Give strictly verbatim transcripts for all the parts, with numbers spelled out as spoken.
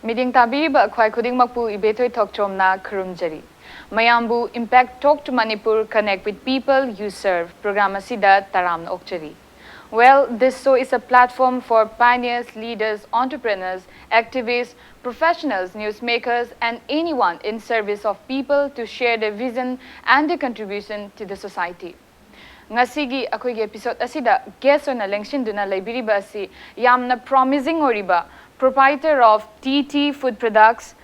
ꯃꯤꯠꯌꯦꯡ ꯇꯥꯕꯤꯔꯤꯕ ꯈ꯭ꯋꯥꯏ ꯈꯨꯗꯤꯡꯃꯛꯄꯨ ꯏꯕꯦꯊꯣꯏ ꯊꯣꯛꯆꯣꯝꯅ ꯈꯨꯔꯨꯝꯖꯔꯤ꯫ ꯃꯌꯥꯝꯕꯨ Impact Talk to Manipur, Connect with People You Serve program ꯑꯁꯤꯗ ꯇꯔꯥꯝꯅ ꯑꯣꯛꯆꯔꯤ꯫ Well, this show is a platform for pioneers, leaders, entrepreneurs, activists, professionals, newsmakers, and anyone in service of people to share their vision and their contribution to the society. ꯉꯁꯤꯒꯤ ꯑꯩꯈꯣꯏꯒꯤ episode ꯑꯁꯤꯗ guest ꯑꯣꯏꯅ ꯂꯦꯡꯁꯤꯟꯗꯨꯅ ꯂꯩꯕꯤꯔꯤꯕ ꯑꯁꯤ ꯌꯥꯝꯅ promising ꯑꯣꯏꯔꯤꯕ proprietor of T T Food Products,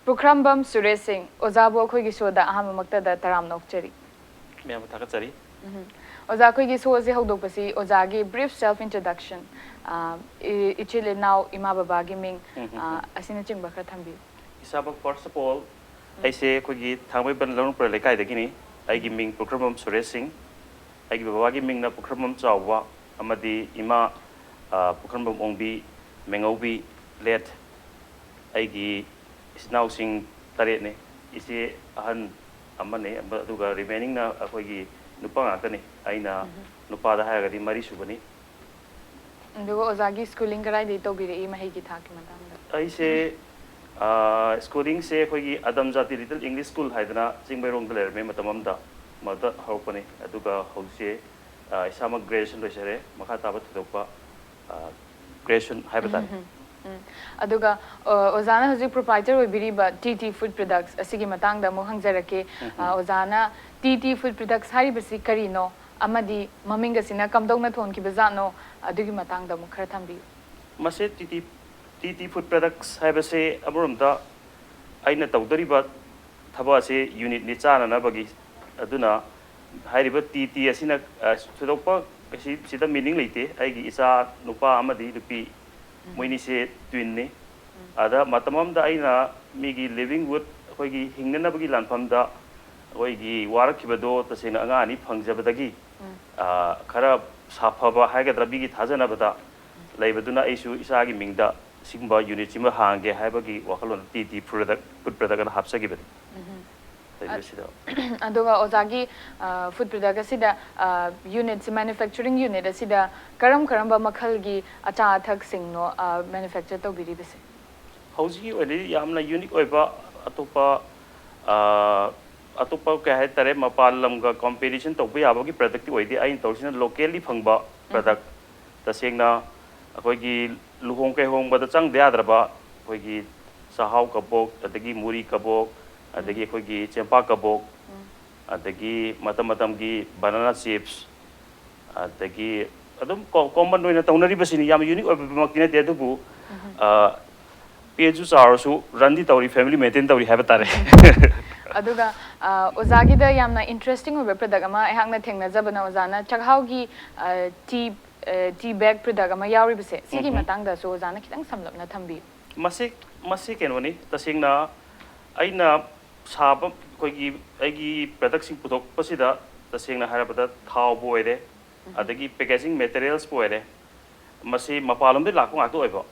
ꯄꯨꯈ꯭ꯔꯝꯕꯝ ꯁꯨꯔꯦꯁ ꯁꯤꯡ꯫ ꯑꯣꯖꯥꯕꯨ ꯑꯩꯈꯣꯏꯒꯤ showꯗ ꯑꯍꯥꯟꯕꯃꯛꯇꯗ ꯇꯔꯥꯝꯅ ꯑꯣꯛꯆꯔꯤ꯫ ꯃꯌꯥꯝꯕꯨ ꯊꯥꯒꯠꯆꯔꯤ꯫ ꯎꯝ꯫ ꯑꯣꯖꯥ, ꯑꯩꯈꯣꯏꯒꯤ showꯁꯦ ꯍꯧꯗꯣꯛꯄꯁꯤ ꯑꯣꯖꯥꯒꯤ brief self introduction, ꯑ, ꯏ-, ꯏꯆꯤꯜ ꯏꯅꯥꯎ, ꯏꯃꯥ ꯕꯕꯥꯒꯤ ꯃꯤꯡ, ꯎꯝ, ꯎꯝ, ꯑ, ꯎꯝ꯫ ꯑꯁꯤꯅꯆꯤꯡꯕ ꯈꯔ ꯊꯝꯕꯤꯌꯨ꯫ ꯏꯁꯥꯃꯛ, first of all, ꯑꯩꯁꯦ ꯑꯩꯈꯣꯏꯒꯤ ꯊꯥꯡꯃꯩꯕꯟ ꯂꯧꯔꯝꯄꯨꯔ ꯂꯩꯀꯥꯏꯗꯒꯤꯅꯤ꯫ ꯑꯩꯒꯤ ꯃꯤꯡ ꯄꯨꯈ꯭ꯔꯝꯕꯝ ꯁꯨꯔꯦꯁ ꯁꯤꯡ꯫ ꯑꯩꯒꯤ ꯕꯕꯥꯒꯤ ꯃꯤꯡꯅ ꯄꯨꯈ꯭ꯔꯝꯕꯝ ꯆꯥꯎꯕ ꯑꯃꯗꯤ ꯏꯃꯥ, ꯑ, ꯄꯨꯈ꯭ꯔꯝꯕꯝ ꯑꯣꯡꯕꯤ ꯃꯦꯡꯉꯧꯕꯤ, late꯫ ꯑꯩꯒꯤ ꯏꯆꯤꯟ ꯏꯅꯥꯎꯁꯤꯡ ꯇꯔꯦꯠꯅꯤ꯫ ꯏꯆꯦ ꯑꯍꯟ ꯑꯃꯅꯤ, ꯑꯃ-, ꯑꯗꯨꯒ remainingꯅ ꯑꯩꯈꯣꯏꯒꯤ ꯅꯨꯄꯥ ꯉꯥꯛꯇꯅꯤ꯫ ꯑꯩꯅ ꯅꯨꯄꯥꯗ ꯍꯥꯏꯔꯒꯗꯤ ꯃꯔꯤ ꯁꯨꯕꯅꯤ꯫ ꯑꯗꯨꯒ ꯑꯣꯖꯥꯒꯤ schooling ꯀꯗꯥꯏꯗꯒꯤ ꯇꯧꯕꯤꯔꯛꯏ ꯃꯍꯩꯒꯤ ꯊꯥꯛꯀꯤ ꯃꯇꯥꯡꯗ? ꯑꯩꯁꯦ, ꯑ, schoolingꯁꯦ ꯑꯩꯈꯣꯏꯒꯤ ꯑꯗꯝ ꯖꯥꯇꯤ Little English School ꯍꯥꯏꯗꯅ ꯆꯤꯡꯃꯩꯔꯣꯡꯗ ꯂꯩꯔꯝꯃꯦ ꯃꯇꯝ ꯑꯃꯗ, ꯃꯗꯨꯗ ꯍꯧꯔꯛꯄꯅꯤ꯫ ꯑꯗꯨꯒ ꯍꯧꯖꯤꯛꯁꯦ, ꯑ, ꯏꯁꯥꯃꯛ graduation ꯂꯣꯏꯖꯔꯦ, ꯃꯈꯥ ꯇꯥꯕ ꯊꯣꯏꯗꯣꯛꯄ, ꯑ, graduation ꯍꯥꯏꯕ ꯇꯥꯔꯦ꯫ ꯎꯝ, ꯎꯝ꯫ ꯑꯗꯨꯒ, ꯑ, ꯑꯣꯖꯥꯅ ꯍꯧꯖꯤꯛ proprietor ꯑꯣꯏꯕꯤꯔꯤꯕ T T Food Products ꯑꯁꯤꯒꯤ ꯃꯇꯥꯡꯗ ꯑꯃꯨꯛ ꯍꯪꯖꯔꯛꯀꯦ꯫ ꯎꯝ, ꯑ, ꯎꯝ꯫ ꯑꯣꯖꯥꯅ T T Food Products ꯍꯥꯏꯔꯤꯕꯁꯤ ꯀꯔꯤꯅꯣ ꯑꯃꯗꯤ ꯃꯃꯤꯡ ꯑꯁꯤꯅ ꯀꯝꯗꯧꯅ ꯊꯣꯟꯈꯤꯕꯖꯥꯠꯅꯣ, ꯑꯗꯨꯒꯤ ꯃꯇꯥꯡꯗ ꯑꯃꯨꯛ ꯈꯔ ꯊꯝꯕꯤꯌꯨ꯫ ꯃꯁꯤ T T, T T Food Products ꯍꯥꯏꯕꯁꯤ ꯑꯃꯔꯣꯝꯗ ꯑꯩꯅ ꯇꯧꯗꯣꯔꯤꯕ ꯊꯕꯛ ꯑꯁꯤ unitꯅꯤ ꯆꯥꯅꯅꯕꯒꯤ꯫ ꯑꯗꯨꯅ ꯍꯥꯏꯔꯤꯕ T T ꯑꯁꯤꯅ, ꯑ, ꯊꯣꯏꯗꯣꯛꯄ ꯀꯩꯁꯤ-, ꯁꯤꯗ meaning ꯂꯩꯇꯦ꯫ ꯑꯩꯒꯤ ꯏꯆꯥ ꯅꯨꯄꯥ ꯑꯃꯗꯤ ꯅꯨꯄꯤ, ꯃꯣꯏꯅꯤꯁꯦ twinꯅꯤ꯫ ꯑꯗ ꯃꯇꯝ ꯑꯃꯗ ꯑꯩꯅ ꯃꯤꯒꯤ livelihood, ꯑꯩꯈꯣꯏꯒꯤ ꯍꯤꯡꯅꯅꯕꯒꯤ ꯂꯥꯟꯐꯝꯗ ꯑꯩꯈꯣꯏꯒꯤ ꯋꯥꯔꯛꯈꯤꯕꯗꯣ ꯇꯁꯦꯡꯅ ꯑꯉꯥꯡ ꯑꯅꯤ ꯐꯪꯖꯕꯗꯒꯤ, ꯑ, ꯈꯔ ꯁꯥꯐꯕ ꯍꯥꯏꯒꯗ꯭ꯔꯥ, ꯃꯤꯒꯤ ꯊꯥꯖꯅꯕꯗ ꯂꯩꯕꯗꯨꯅ ꯑꯩꯁꯨ ꯏꯆꯥꯒꯤ ꯃꯤꯡꯗ ꯁꯤꯒꯨꯝꯕ unitꯁꯤꯃ ꯍꯥꯡꯒꯦ ꯍꯥꯏꯕꯒꯤ ꯋꯥꯈꯜꯂꯣꯟ T T Product, Food Product ꯑꯅ ꯍꯥꯞꯆꯈꯤꯕꯅꯤ꯫ ꯂꯩꯕꯁꯤꯗ꯫ ꯑꯗꯨꯒ ꯑꯣꯖꯥꯒꯤ ꯐꯨꯗ ꯄ꯭ꯔꯗꯛ ꯑꯁꯤꯗ ꯌꯨꯅꯤꯠꯁꯤ, ꯃꯦꯅꯨꯐꯦꯛꯆꯔꯤꯡ ꯌꯨꯅꯤꯠ ꯑꯁꯤꯗ ꯀꯔꯝ ꯀꯔꯝꯕ ꯃꯈꯜꯒꯤ ꯑꯆꯥ ꯑꯊꯛꯁꯤꯡꯅꯣ ꯃꯦꯅꯨꯐꯦꯛꯆꯔ ꯇꯧꯕꯤꯔꯤꯕꯁꯦ? ꯍꯧꯖꯤꯛꯀꯤ ꯑꯣꯏꯅꯗꯤ ꯌꯥꯝꯅ ꯌꯨꯅꯤꯛ ꯑꯣꯏꯕ ꯑꯇꯣꯞꯄ ꯑꯇꯣꯞꯄ ꯀꯩ ꯍꯥꯏꯇꯥꯔꯦ, ꯃꯄꯥꯟ ꯂꯝꯒ ꯀꯣꯝꯄꯤꯇꯤꯁꯟ ꯇꯧꯕ ꯌꯥꯕꯒꯤ ꯄ꯭ꯔꯗꯛꯇꯤ ꯑꯣꯏꯗꯦ꯫ ꯑꯩꯅ ꯇꯧꯔꯤꯁꯤꯅ ꯂꯣꯀꯦꯜꯂꯤ ꯐꯪꯕ ꯄ꯭ꯔꯗꯛ꯫ ꯇꯁꯦꯡꯅ ꯑꯩꯈꯣꯏꯒꯤ ꯂꯨꯍꯣꯡ ꯀꯩꯍꯣꯡꯕꯗ ꯆꯪꯗ ꯌꯥꯗ꯭ꯔꯕ ꯑꯩꯈꯣꯏꯒꯤ ꯆꯥꯛꯍꯥꯎ ꯀꯕꯣꯛ, ꯑꯗꯒꯤ ꯃꯨꯔꯤ ꯀꯕꯣꯛ, ꯑꯗꯒꯤ ꯑꯩꯈꯣꯏꯒꯤ ꯆꯦꯡꯄꯥꯛ ꯀꯕꯣꯛ, ꯑꯗꯒꯤ ꯃꯇꯝ ꯃꯇꯝꯒꯤ ꯕꯅꯥꯅꯥ ꯆꯤꯞꯁ, ꯑꯗꯒꯤ ꯑꯗꯨꯝ ꯀꯣꯃꯟ ꯑꯣꯏꯅ ꯇꯧꯅꯔꯤꯕꯁꯤꯅꯤ꯫ ꯌꯥꯝ ꯌꯨꯅꯤꯛ ꯑꯣꯏꯕꯃꯛꯇꯤ ꯅꯠꯇꯦ, ꯑꯗꯨꯕꯨ ꯄꯦꯁꯨ ꯆꯥꯎꯔꯁꯨ ꯔꯟꯗꯤ ꯇꯧꯔꯤ, ꯐꯦꯃꯤꯂꯤ ꯃꯦꯟꯇꯦꯟ ꯇꯧꯔꯤ ꯍꯥꯏꯕ ꯇꯥꯔꯦ꯫ ꯑꯗꯨꯒ ꯑꯣꯖꯥꯒꯤꯗ ꯌꯥꯝꯅ ꯏꯟꯇꯔꯦꯁꯇꯤꯡ ꯑꯣꯏꯕ ꯄ꯭ꯔꯗꯛ ꯑꯃ ꯑꯩꯍꯥꯛꯅ ꯊꯦꯡꯅꯖꯕꯅ, ꯑꯣꯖꯥꯅ ꯆꯥꯛꯍꯥꯎꯒꯤ ꯇꯤ ꯇꯤ ꯕꯦꯒ ꯄ꯭ꯔꯗꯛ ꯑꯃ ꯌꯥꯎꯔꯤꯕꯁꯦ, ꯁꯤꯒꯤ ꯃꯇꯥꯡꯗꯁꯨ ꯑꯣꯖꯥꯅ ꯈꯤꯇꯪ ꯁꯝꯂꯞꯅ ꯊꯝꯕꯤꯌꯨ꯫ ꯃꯁꯤ ꯃꯁꯤ ꯀꯩꯅꯣꯅꯤ, ꯇꯁꯦꯡꯅ ꯑꯩꯅ ꯁꯥꯕ, ꯑꯩꯈꯣꯏꯒꯤ ꯑꯩꯒꯤ ꯄ꯭ꯔꯗꯛꯁꯤꯡ ꯄꯨꯊꯣꯛꯄꯁꯤꯗ ꯇꯁꯦꯡꯅ ꯍꯥꯏꯔꯕꯗ ꯊꯥꯎꯕꯨ ꯑꯣꯏꯔꯦ, ꯑꯗꯒꯤ ꯄꯦꯀꯦꯖꯤꯡ ꯃꯦꯇꯔꯤꯌꯦꯜꯁꯄꯨ ꯑꯣꯏꯔꯦ, ꯃꯁꯤ ꯃꯄꯥꯟꯂꯣꯝꯗꯒꯤ ꯂꯥꯛꯄ ꯉꯥꯛꯇ ꯑꯣꯏꯕ꯫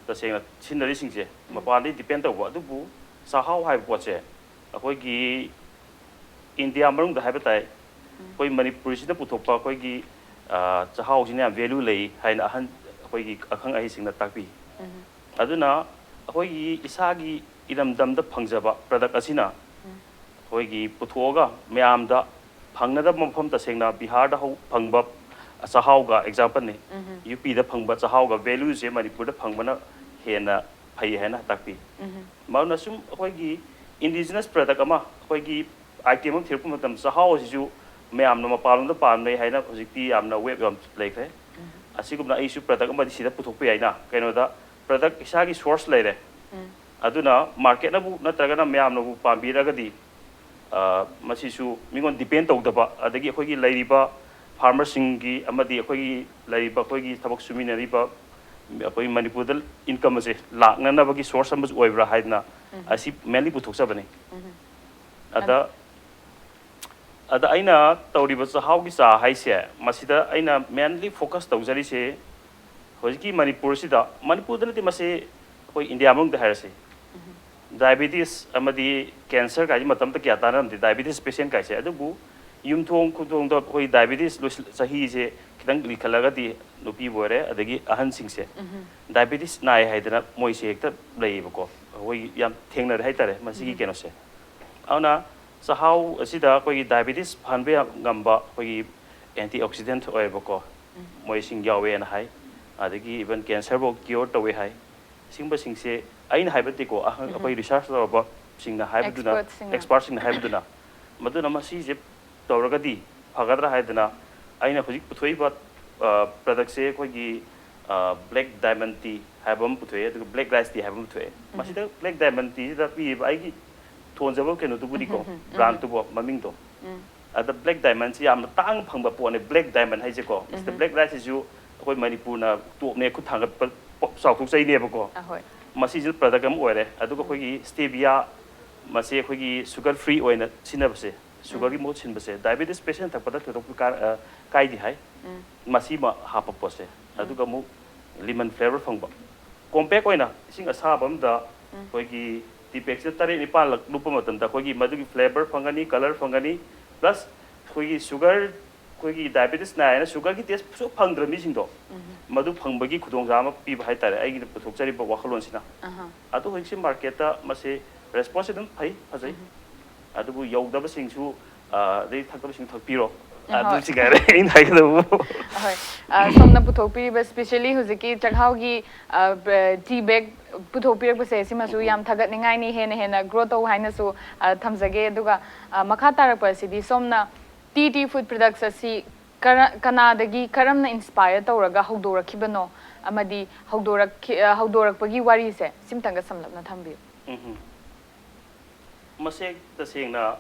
ꯇꯁꯦꯡꯅ ꯁꯤꯖꯤꯟꯅꯔꯤꯁꯤꯡꯁꯦ ꯃꯄꯥꯟꯗꯒꯤ ꯗꯤꯄꯦꯟ ꯇꯧꯕ꯫ ꯑꯗꯨꯕꯨ ꯆꯥꯛꯍꯥꯎ ꯍꯥꯏꯕ ꯄꯣꯠꯁꯦ ꯑꯩꯈꯣꯏꯒꯤ ꯏꯟꯗꯤꯌꯥ ꯃꯅꯨꯡꯗ ꯍꯥꯏꯕ ꯇꯥꯏ, ꯑꯩꯈꯣꯏ ꯃꯅꯤꯄꯨꯔꯁꯤꯗ ꯄꯨꯊꯣꯛꯄ ꯑꯩꯈꯣꯏꯒꯤ ꯆꯥꯛꯍꯥꯎꯁꯤꯅ ꯌꯥꯝ ꯚꯦꯂꯨ ꯂꯩ ꯍꯥꯏꯅ ꯑꯍꯟ, ꯑꯩꯈꯣꯏꯒꯤ ꯑꯈꯪ ꯑꯍꯩꯁꯤꯡꯅ ꯇꯥꯛꯄꯤ꯫ ꯑꯗꯨꯅ ꯑꯩꯈꯣꯏꯒꯤ ꯏꯁꯥꯒꯤ ꯏꯔꯝꯗꯝꯗ ꯐꯪꯖꯕ ꯄ꯭ꯔꯗꯛ ꯑꯁꯤꯅ ꯑꯩꯈꯣꯏꯒꯤ ꯄꯨꯊꯣꯛꯑꯒ ꯃꯌꯥꯝꯗ ꯐꯪꯅꯗꯕ ꯃꯐꯝ, ꯇꯁꯦꯡꯅ ꯕꯤꯍꯥꯔꯗ ꯍꯧ ꯐꯪꯕ ꯆꯥꯛꯍꯥꯎꯒ ꯑꯦꯛꯖꯥꯝꯄꯜꯅꯤ, ꯌꯨ ꯄꯤꯗ ꯐꯪꯕ ꯆꯥꯛꯍꯥꯎꯒ ꯚꯦꯂꯨꯁꯦ ꯃꯅꯤꯄꯨꯔꯗ ꯐꯪꯕꯅ ꯍꯦꯟꯅ ꯐꯩ ꯍꯥꯏꯅ ꯇꯥꯛꯄꯤ꯫ ꯃꯔꯝꯅ ꯁꯨꯝ ꯑꯩꯈꯣꯏꯒꯤ ꯏꯟꯗꯤꯖꯤꯅꯁ ꯄ꯭ꯔꯗꯛ ꯑꯃ, ꯑꯩꯈꯣꯏꯒꯤ ꯑꯥꯏꯇꯦꯝ ꯑꯃ ꯊꯤꯔꯛꯄ ꯃꯇꯝꯗ ꯆꯥꯛꯍꯥꯎ ꯑꯁꯤꯁꯨ ꯃꯌꯥꯝꯅ ꯃꯄꯥꯟꯂꯣꯝꯗ ꯄꯥꯝꯅꯩ ꯍꯥꯏꯅ ꯍꯧꯖꯤꯛꯇꯤ ꯌꯥꯝꯅ ꯋꯦꯕ ꯌꯥꯝ ꯂꯩꯈ꯭ꯔꯦ꯫ ꯑꯁꯤꯒꯨꯝꯅ ꯑꯩꯁꯨ ꯄ꯭ꯔꯗꯛ ꯑꯃꯗꯤ ꯁꯤꯗ ꯄꯨꯊꯣꯛꯄ ꯌꯥꯏꯅ, ꯀꯩꯅꯣꯗ ꯄ꯭ꯔꯗꯛ ꯏꯁꯥꯒꯤ ꯁꯣꯔꯁ ꯂꯩꯔꯦ꯫ ꯑꯗꯨꯅ ꯃꯥꯔꯀꯦꯠꯅꯕꯨ ꯅꯠꯇ꯭ꯔꯒꯅ ꯃꯌꯥꯝꯅꯕꯨ ꯄꯥꯝꯕꯤꯔꯒꯗꯤ ꯃꯁꯤꯁꯨ ꯃꯤꯉꯣꯟ ꯗꯤꯄꯦꯟ ꯇꯧꯗꯕ, ꯑꯗꯒꯤ ꯑꯩꯈꯣꯏꯒꯤ ꯂꯩꯔꯤꯕ ꯐꯥꯔꯃꯔꯁꯤꯡꯒꯤ ꯑꯃꯗꯤ ꯑꯩꯈꯣꯏꯒꯤ ꯂꯩꯔꯤꯕ ꯑꯩꯈꯣꯏꯒꯤ ꯊꯕꯛ ꯁꯨꯃꯤꯟꯅꯔꯤꯕ ꯑꯩꯈꯣꯏ ꯃꯅꯤꯄꯨꯔꯗ ꯏꯟꯀꯝ ꯑꯁꯦ ꯂꯥꯛꯅꯅꯕꯒꯤ ꯁꯣꯔꯁ ꯑꯃꯁꯨ ꯑꯣꯏꯕ꯭ꯔꯥ ꯍꯥꯏꯗꯅ ꯑꯁꯤ ꯃꯦꯟꯂꯤ ꯄꯨꯊꯣꯛꯆꯕꯅꯤ꯫ ꯑꯗ ꯑꯗ ꯑꯩꯅ ꯇꯧꯔꯤꯕ ꯆꯥꯛꯍꯥꯎꯒꯤ ꯆꯥ ꯍꯥꯏꯁꯦ, ꯃꯁꯤꯗ ꯑꯩꯅ ꯃꯦꯟꯂꯤ ꯐꯣꯀꯁ ꯇꯧꯖꯔꯤꯁꯦ ꯍꯧꯖꯤꯛꯀꯤ ꯃꯅꯤꯄꯨꯔꯁꯤꯗ, ꯃꯅꯤꯄꯨꯔꯗ ꯅꯠꯇꯦ, ꯃꯁꯤ ꯑꯩꯈꯣꯏ ꯏꯟꯗꯤꯌꯥ ꯃꯅꯨꯡꯗ ꯍꯥꯏꯔꯁꯤ, ꯗꯥꯏꯕꯤꯇꯤꯁ ꯑꯃꯗꯤ ꯀꯦꯟꯁꯔ ꯀꯥꯏꯁꯦ ꯃꯇꯝꯗ ꯀꯌꯥ ꯇꯥꯟꯅꯔꯝꯗꯦ, ꯗꯥꯏꯕꯤꯇꯤꯁ ꯄꯦꯁꯦꯟ ꯀꯥꯏꯁꯦ꯫ ꯑꯗꯨꯕꯨ ꯌꯨꯝꯊꯣꯡ ꯈꯨꯗꯣꯡꯗ ꯑꯩꯈꯣꯏ ꯗꯥꯏꯕꯤꯇꯤꯁ ꯂꯣꯏꯁꯤꯜ-, ꯆꯍꯤꯁꯦ ꯈꯤꯇꯪ ꯂꯤꯈꯠꯂꯒꯗꯤ ꯅꯨꯄꯤꯕꯨ ꯑꯣꯏꯔꯦ, ꯑꯗꯒꯤ ꯑꯍꯟꯁꯤꯡꯁꯦ ꯗꯥꯏꯕꯤꯇꯤꯁ ꯅꯥꯏ ꯍꯥꯏꯗꯅ ꯃꯣꯏꯁꯦ ꯍꯦꯛꯇ ꯂꯩꯌꯦꯕꯀꯣ꯫ ꯑꯩꯈꯣꯏ ꯌꯥꯝ ꯊꯦꯡꯅꯔꯦ ꯍꯥꯏꯇꯥꯔꯦ ꯃꯁꯤꯒꯤ ꯀꯩꯅꯣꯁꯦ꯫ ꯑꯗꯨꯅ ꯆꯥꯛꯍꯥꯎ ꯑꯁꯤꯗ ꯑꯩꯈꯣꯏꯒꯤ ꯗꯥꯏꯕꯤꯇꯤꯁ ꯐꯍꯟꯕ ꯌꯥꯝ ꯉꯝꯕ ꯑꯩꯈꯣꯏꯒꯤ ꯑꯦꯟꯇꯤ ꯑꯣꯛꯁꯤꯗꯦꯟꯠ ꯑꯣꯏꯌꯦꯕꯀꯣ, ꯃꯣꯏꯁꯤꯡ ꯌꯥꯎꯋꯦꯅ ꯍꯥꯏ꯫ ꯑꯗꯒꯤ ꯏꯚꯟ ꯀꯦꯟꯁꯔꯐꯥꯎ ꯀ꯭ꯌꯣꯔ ꯇꯧꯋꯦ ꯍꯥꯏ꯫ ꯁꯤꯒꯨꯝꯕꯁꯤꯡꯁꯦ ꯑꯩꯅ ꯍꯥꯏꯕ ꯅꯠꯇꯦꯀꯣ, ꯑꯍꯪ-, ꯑꯩꯈꯣꯏ ꯔꯤꯁꯥꯔꯁ ꯇꯧꯔꯕꯁꯤꯡꯅ ꯍꯥꯏꯕꯗꯨꯅ, ꯑꯦꯛꯁꯄꯔꯠꯁꯤꯡꯅ꯫ ꯑꯦꯛꯁꯄꯔꯠꯁꯤꯡꯅ ꯍꯥꯏꯕꯗꯨꯅ꯫ ꯃꯗꯨꯅ ꯃꯁꯤꯁꯦ ꯇꯧꯔꯒꯗꯤ ꯐꯒꯗ꯭ꯔꯥ ꯍꯥꯏꯗꯅ ꯑꯩꯅ ꯍꯧꯖꯤꯛ ꯄꯨꯊꯣꯛꯏꯕ ꯄ꯭ꯔꯗꯛꯁꯦ ꯑꯩꯈꯣꯏꯒꯤ ꯕ꯭ꯂꯦꯛ ꯗꯥꯏꯃꯟ ꯇꯤ ꯍꯥꯏꯕ ꯑꯃ ꯄꯨꯊꯣꯛꯑꯦ, ꯑꯗꯨꯒ ꯕ꯭ꯂꯦꯛ ꯔꯥꯏꯁ ꯇꯤ ꯍꯥꯏꯕ ꯑꯃ ꯄꯨꯊꯣꯛꯑꯦ꯫ ꯃꯁꯤꯗ ꯕ꯭ꯂꯦꯛ ꯗꯥꯏꯃꯟ ꯇꯤꯁꯤꯗ ꯄꯤꯔꯤꯕ ꯑꯩꯒꯤ ꯊꯣꯟꯖꯕ ꯀꯩꯅꯣꯗꯨꯕꯨꯗꯤꯀꯣ, ꯕ꯭ꯔꯥꯟꯗꯇꯨꯕꯨ, ꯃꯃꯤꯡꯗꯣ꯫ ꯑꯗ ꯕ꯭ꯂꯦꯛ ꯗꯥꯏꯃꯟꯁꯤ ꯌꯥꯝꯅ ꯇꯥꯡꯅ ꯐꯪꯕ ꯄꯣꯠꯅꯦ, ꯕ꯭ꯂꯦꯛ ꯗꯥꯏꯃꯟ ꯍꯥꯏꯁꯦꯀꯣ꯫ ꯃꯁꯤꯗ ꯕ꯭ꯂꯦꯛ ꯔꯥꯏꯁꯁꯤꯁꯨ ꯑꯩꯈꯣꯏ ꯃꯅꯤꯄꯨꯔꯅ ꯇꯣꯞꯅꯦ, ꯈꯨꯠ ꯊꯥꯡꯒꯠꯄ ꯄꯣ-, ꯆꯥꯎꯊꯣꯛꯆꯩꯅꯦꯕꯀꯣ꯫ ꯃꯁꯤꯁꯨ ꯄ꯭ꯔꯗꯛ ꯑꯃ ꯑꯣꯏꯔꯦ꯫ ꯑꯗꯨꯒ ꯑꯩꯈꯣꯏꯒꯤ ꯁ꯭ꯇꯦꯕꯤꯌꯥ, ꯃꯁꯤ ꯑꯩꯈꯣꯏꯒꯤ ꯁꯨꯒꯔ ꯐ꯭ꯔꯤ ꯑꯣꯏꯅ ꯁꯤꯖꯤꯟꯅꯕꯁꯦ, ꯁꯨꯒꯔꯒꯤ ꯃꯍꯨꯠ ꯁꯤꯟꯕꯁꯦ, ꯗꯥꯏꯕꯦꯇꯤꯁ ꯄꯦꯁꯦꯟ ꯊꯛꯄꯗ ꯊꯣꯏꯗꯣꯛꯄ ꯀꯥ-, ꯑ, ꯀꯥꯏꯗꯦ ꯍꯥꯏ꯫ ꯃꯁꯤꯃ ꯍꯥꯞꯄ ꯄꯣꯠꯁꯦ꯫ ꯑꯗꯨꯒ ꯑꯃꯨꯛ ꯂꯤꯃꯟ ꯐ꯭ꯂꯦꯕꯔ ꯐꯪꯕ꯫ ꯀꯣꯝꯄꯦꯛ ꯑꯣꯏꯅ ꯏꯁꯤꯡ ꯑꯁꯥꯕ ꯑꯃꯗ ꯑꯩꯈꯣꯏꯒꯤ ꯇꯤ ꯕꯦꯒꯁꯤꯗ ꯇꯔꯦꯠ ꯅꯤꯄꯥꯜꯂꯛ ꯂꯨꯞꯄ ꯃꯇꯝꯗ ꯑꯩꯈꯣꯏꯒꯤ ꯃꯗꯨꯒꯤ ꯐ꯭ꯂꯦꯕꯔ ꯐꯪꯒꯅꯤ, ꯀꯂꯔ ꯐꯪꯒꯅꯤ, ꯄ꯭ꯂꯁ ꯑꯩꯈꯣꯏꯒꯤ ꯁꯨꯒꯔ, ꯑꯩꯈꯣꯏꯒꯤ ꯗꯥꯏꯕꯦꯇꯤꯁ ꯅꯥꯏꯅ ꯁꯨꯒꯔꯒꯤ ꯇꯦꯁ ꯁꯨꯛ ꯐꯪꯗ꯭ꯔꯕ ꯃꯤꯁꯤꯡꯗꯣ, ꯃꯗꯨ ꯐꯪꯕꯒꯤ ꯈꯨꯗꯣꯡꯆꯥꯕ ꯑꯃ ꯄꯤꯕ ꯍꯥꯏꯇꯥꯔꯦ, ꯑꯩꯒꯤꯅ ꯄꯨꯊꯣꯛꯆꯔꯤꯕ ꯋꯥꯈꯜꯂꯣꯟꯁꯤꯅ꯫ ꯑꯗꯣ ꯍꯧꯖꯤꯛꯁꯤ ꯃꯥꯔꯀꯦꯠꯇ ꯃꯁꯤ ꯔꯦꯁꯄꯣꯟꯁ ꯑꯗꯨꯝ ꯐꯩ, ꯐꯖꯩ꯫ ꯑꯗꯨꯕꯨ ꯌꯧꯗꯕꯁꯤꯡꯁꯨ, ꯑ, ꯑꯗꯩ ꯊꯛꯇꯕꯁꯤꯡ ꯊꯛꯄꯤꯔꯣ꯫ ꯑꯗꯨ ꯍꯣꯏ꯫ ꯁꯤ ꯉꯥꯏꯔꯦ ꯑꯩꯅ ꯍꯥꯏꯒꯗꯕꯕꯨ꯫ ꯍꯣꯏ꯫ ꯑ, ꯁꯣꯝꯅ ꯄꯨꯊꯣꯛꯄꯤꯔꯤꯕ, especially ꯍꯧꯖꯤꯛꯀꯤ ꯆꯥꯛꯍꯥꯎꯒꯤ, ꯑ, ꯕ-, ꯇꯤ ꯕꯦꯒ ꯄꯨꯊꯣꯛꯄꯤꯔꯛꯄꯁꯦ, ꯁꯤꯃꯁꯨ ꯌꯥꯝ ꯊꯥꯒꯠꯅꯤꯡꯉꯥꯏꯅꯤ, ꯍꯦꯟꯅ ꯍꯦꯟꯅ ꯒ꯭ꯔꯣ ꯇꯧ ꯍꯥꯏꯅꯁꯨ, ꯑ, ꯊꯝꯖꯒꯦ꯫ ꯑꯗꯨꯒ, ꯑ, ꯃꯈꯥ ꯇꯥꯔꯛꯄ ꯑꯁꯤꯗꯤ ꯁꯣꯝꯅ ꯇꯤ ꯇꯤ ꯐꯨꯗ ꯄ꯭ꯔꯗꯛꯁ ꯑꯁꯤ ꯀꯔ-, ꯀꯅꯥꯗꯒꯤ ꯀꯔꯝꯅ ꯏꯟꯁꯄꯥꯌꯔ ꯇꯧꯔꯒ ꯍꯧꯗꯣꯔꯛꯈꯤꯕꯅꯣ, ꯑꯃꯗꯤ ꯍꯧꯗꯣꯔꯛꯈꯤ-, ꯑ, ꯍꯧꯗꯣꯔꯛꯄꯒꯤ ꯋꯥꯔꯤꯁꯦ ꯁꯤꯝꯇꯪꯒ ꯁꯝꯂꯞꯅ ꯊꯝꯕꯤꯌꯨ꯫ ꯎꯝ ꯍꯝ꯫ ꯃꯁꯦ ꯇꯁꯦꯡꯅ